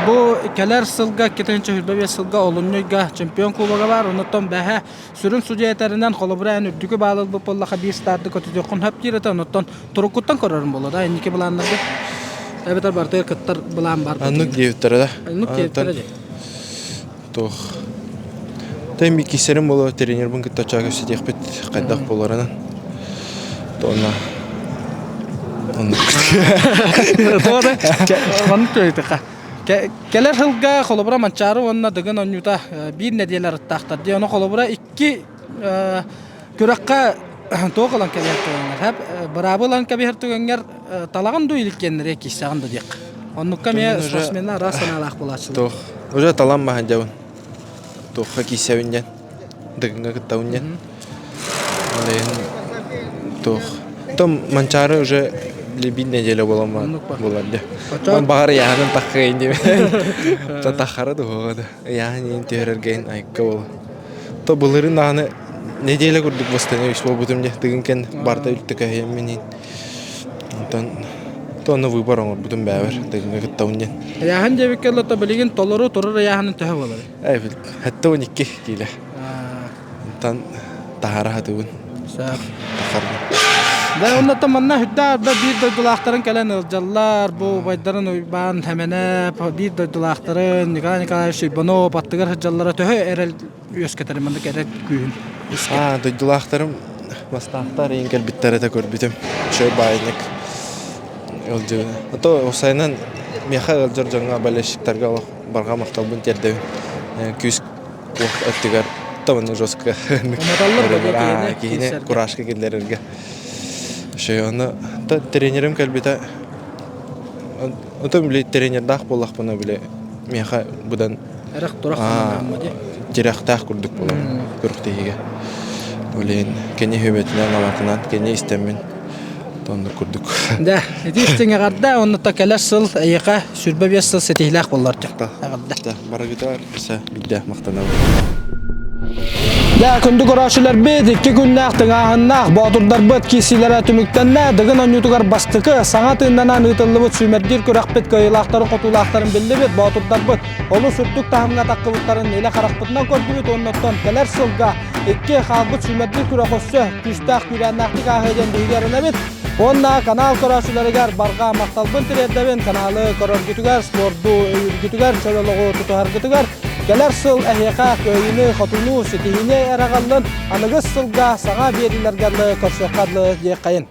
бу кэлэр сылга 2025 сылга олунньуйга чемпион кубога бар, оннуттан бэһэ сүрүн судья этэринэн холобура эн үрдүкү баал ылбыт буоллаха биир старды көтүтүөххүн хөп диир этэ, оннуттан туруккуттан көрөрүм буолуо да инники былааннарга эбэтэр барытыгар кыттар былаан бар. Оннук диэбиттэрэ да. Оннук диэбиттэрэ дии. Туох Тэм иккистерин буолуо тренербин кытта чаа кэпсэтиэхпит хайдах буоларынан. Онно оннук. Тоҕо маннык түөйтөххө. Кэлэр сылга холобура Манчаары уонна Дыгын оонньуута биир нэдиэлэ арыттаахтар дии. Ону холобура икки күрэххэ туох ылан кэбиһэр түгэҥҥэр, быраабы ылан кэбиһэр түгэҥҥэр талаҕын дуу иликкиэннэри киирсэҕин да диэххэ. Оннукка эмиэ спортсменнар араас санаалаах буолааччылар. Туох уже талан баһадьабын. Туохха киирсэбин диэн. Дыгыҥҥа кыттабын диэн. Ол иһин туох Том Манчаары уже биир неделя буолан буолар дии. Он баҕар ыйааһынын таххыайын диэбин. Таххара дуһуоҕа да. Ыйааһын иин түһэрэргэйин айыкка буола. То былырын даҕаны неделя курдук восстановись буолбутум дии. Тыгын кэн барыта үлтэ көһүйэммин иин. Онтон то ону выбор оҥорбутум бээбэр тыгыҥҥа кыттабын диэн. Ыйааһын диэбиккэ дылы билигин толору турар ыйааһынын төһө буолар? Э, 72 киилэ. Онтон таһаара сатыыбын. Сөп. Да, оннуттан манна үрдээх да биир дойдулаахтарын кэлэн ыалдьаллар. Бу убайдарын Уйбаан Хэмэнэп, биир дойдулаахтарын Николай Николаевич Иванов аттыгар сылдьаллара төһө эрэл үөскэтэр маннык эрэл күүһүн Аа, дойдулаахтарым бастаахтар иин кэлбиттэр этэ көрбүтүм. Үчүгэй баайынньык ыалдьыбыт. А то сайынан миэхэ ыалдьар дьоҥҥо болельщиктарга олох барҕа махталбын тиэрдэбин. Күүс уох өттүгэр томаны жестко киһини куражка киллэрэргэ. Еще ону тренерим кэлбитэ Отон били тренердаах буоллахпына били миэхэ быдан Эрэх-турах тирэхтээх курдук буолар күрэхтэһиигэ. Блин, кини сүбэтинэн, аматынан, кини истэммин оннук курдук. Да, ити истиҥ эҕэрдэ, онно кэлэр сыл эйиэхэ 25 сыл ситиһиилээх буоллар эҕэрдэ. Барыгытыгар өссө биирдэ махтанабын. Да, күндү көрөөччүлэрбит, икки күннээх тыҥааһыннаах боотурдарбыт киирсиилэрэ түмүктэннэ. Дыгын оонньуутугар бастакы саҥа тыыннанан ыытыллыбыт сүүмэрдиир күрэхпит кыайыылаахтарын хотуулаахтарын биллибит. Боотурдарбыт олус үрдүк таһымҥа таххыбыттарын илэ харахпытынан көрдүбүт уонна оттон кэлэр сылга икки хаалбыт сүүмэрдиир күрэх өссө күүстээх күүрээннээхтик ааһыа диэн биһиги эрэнэбит. Уонна канал көрөөччүлэригэр барҕа махталбын тириэрдэбин. Каналы көрөргүтүгэр, спорду өйүүргүтүгэр, чөл олоҕу тутуһаргытыгар кэлэр сыл эһиэхэ кыайыыны, хотуну, ситиһиини эрэ аҕаллын. Аныгыс сылга саҥа биэриилэргэ көрсүөххэ дылы диэххэйин.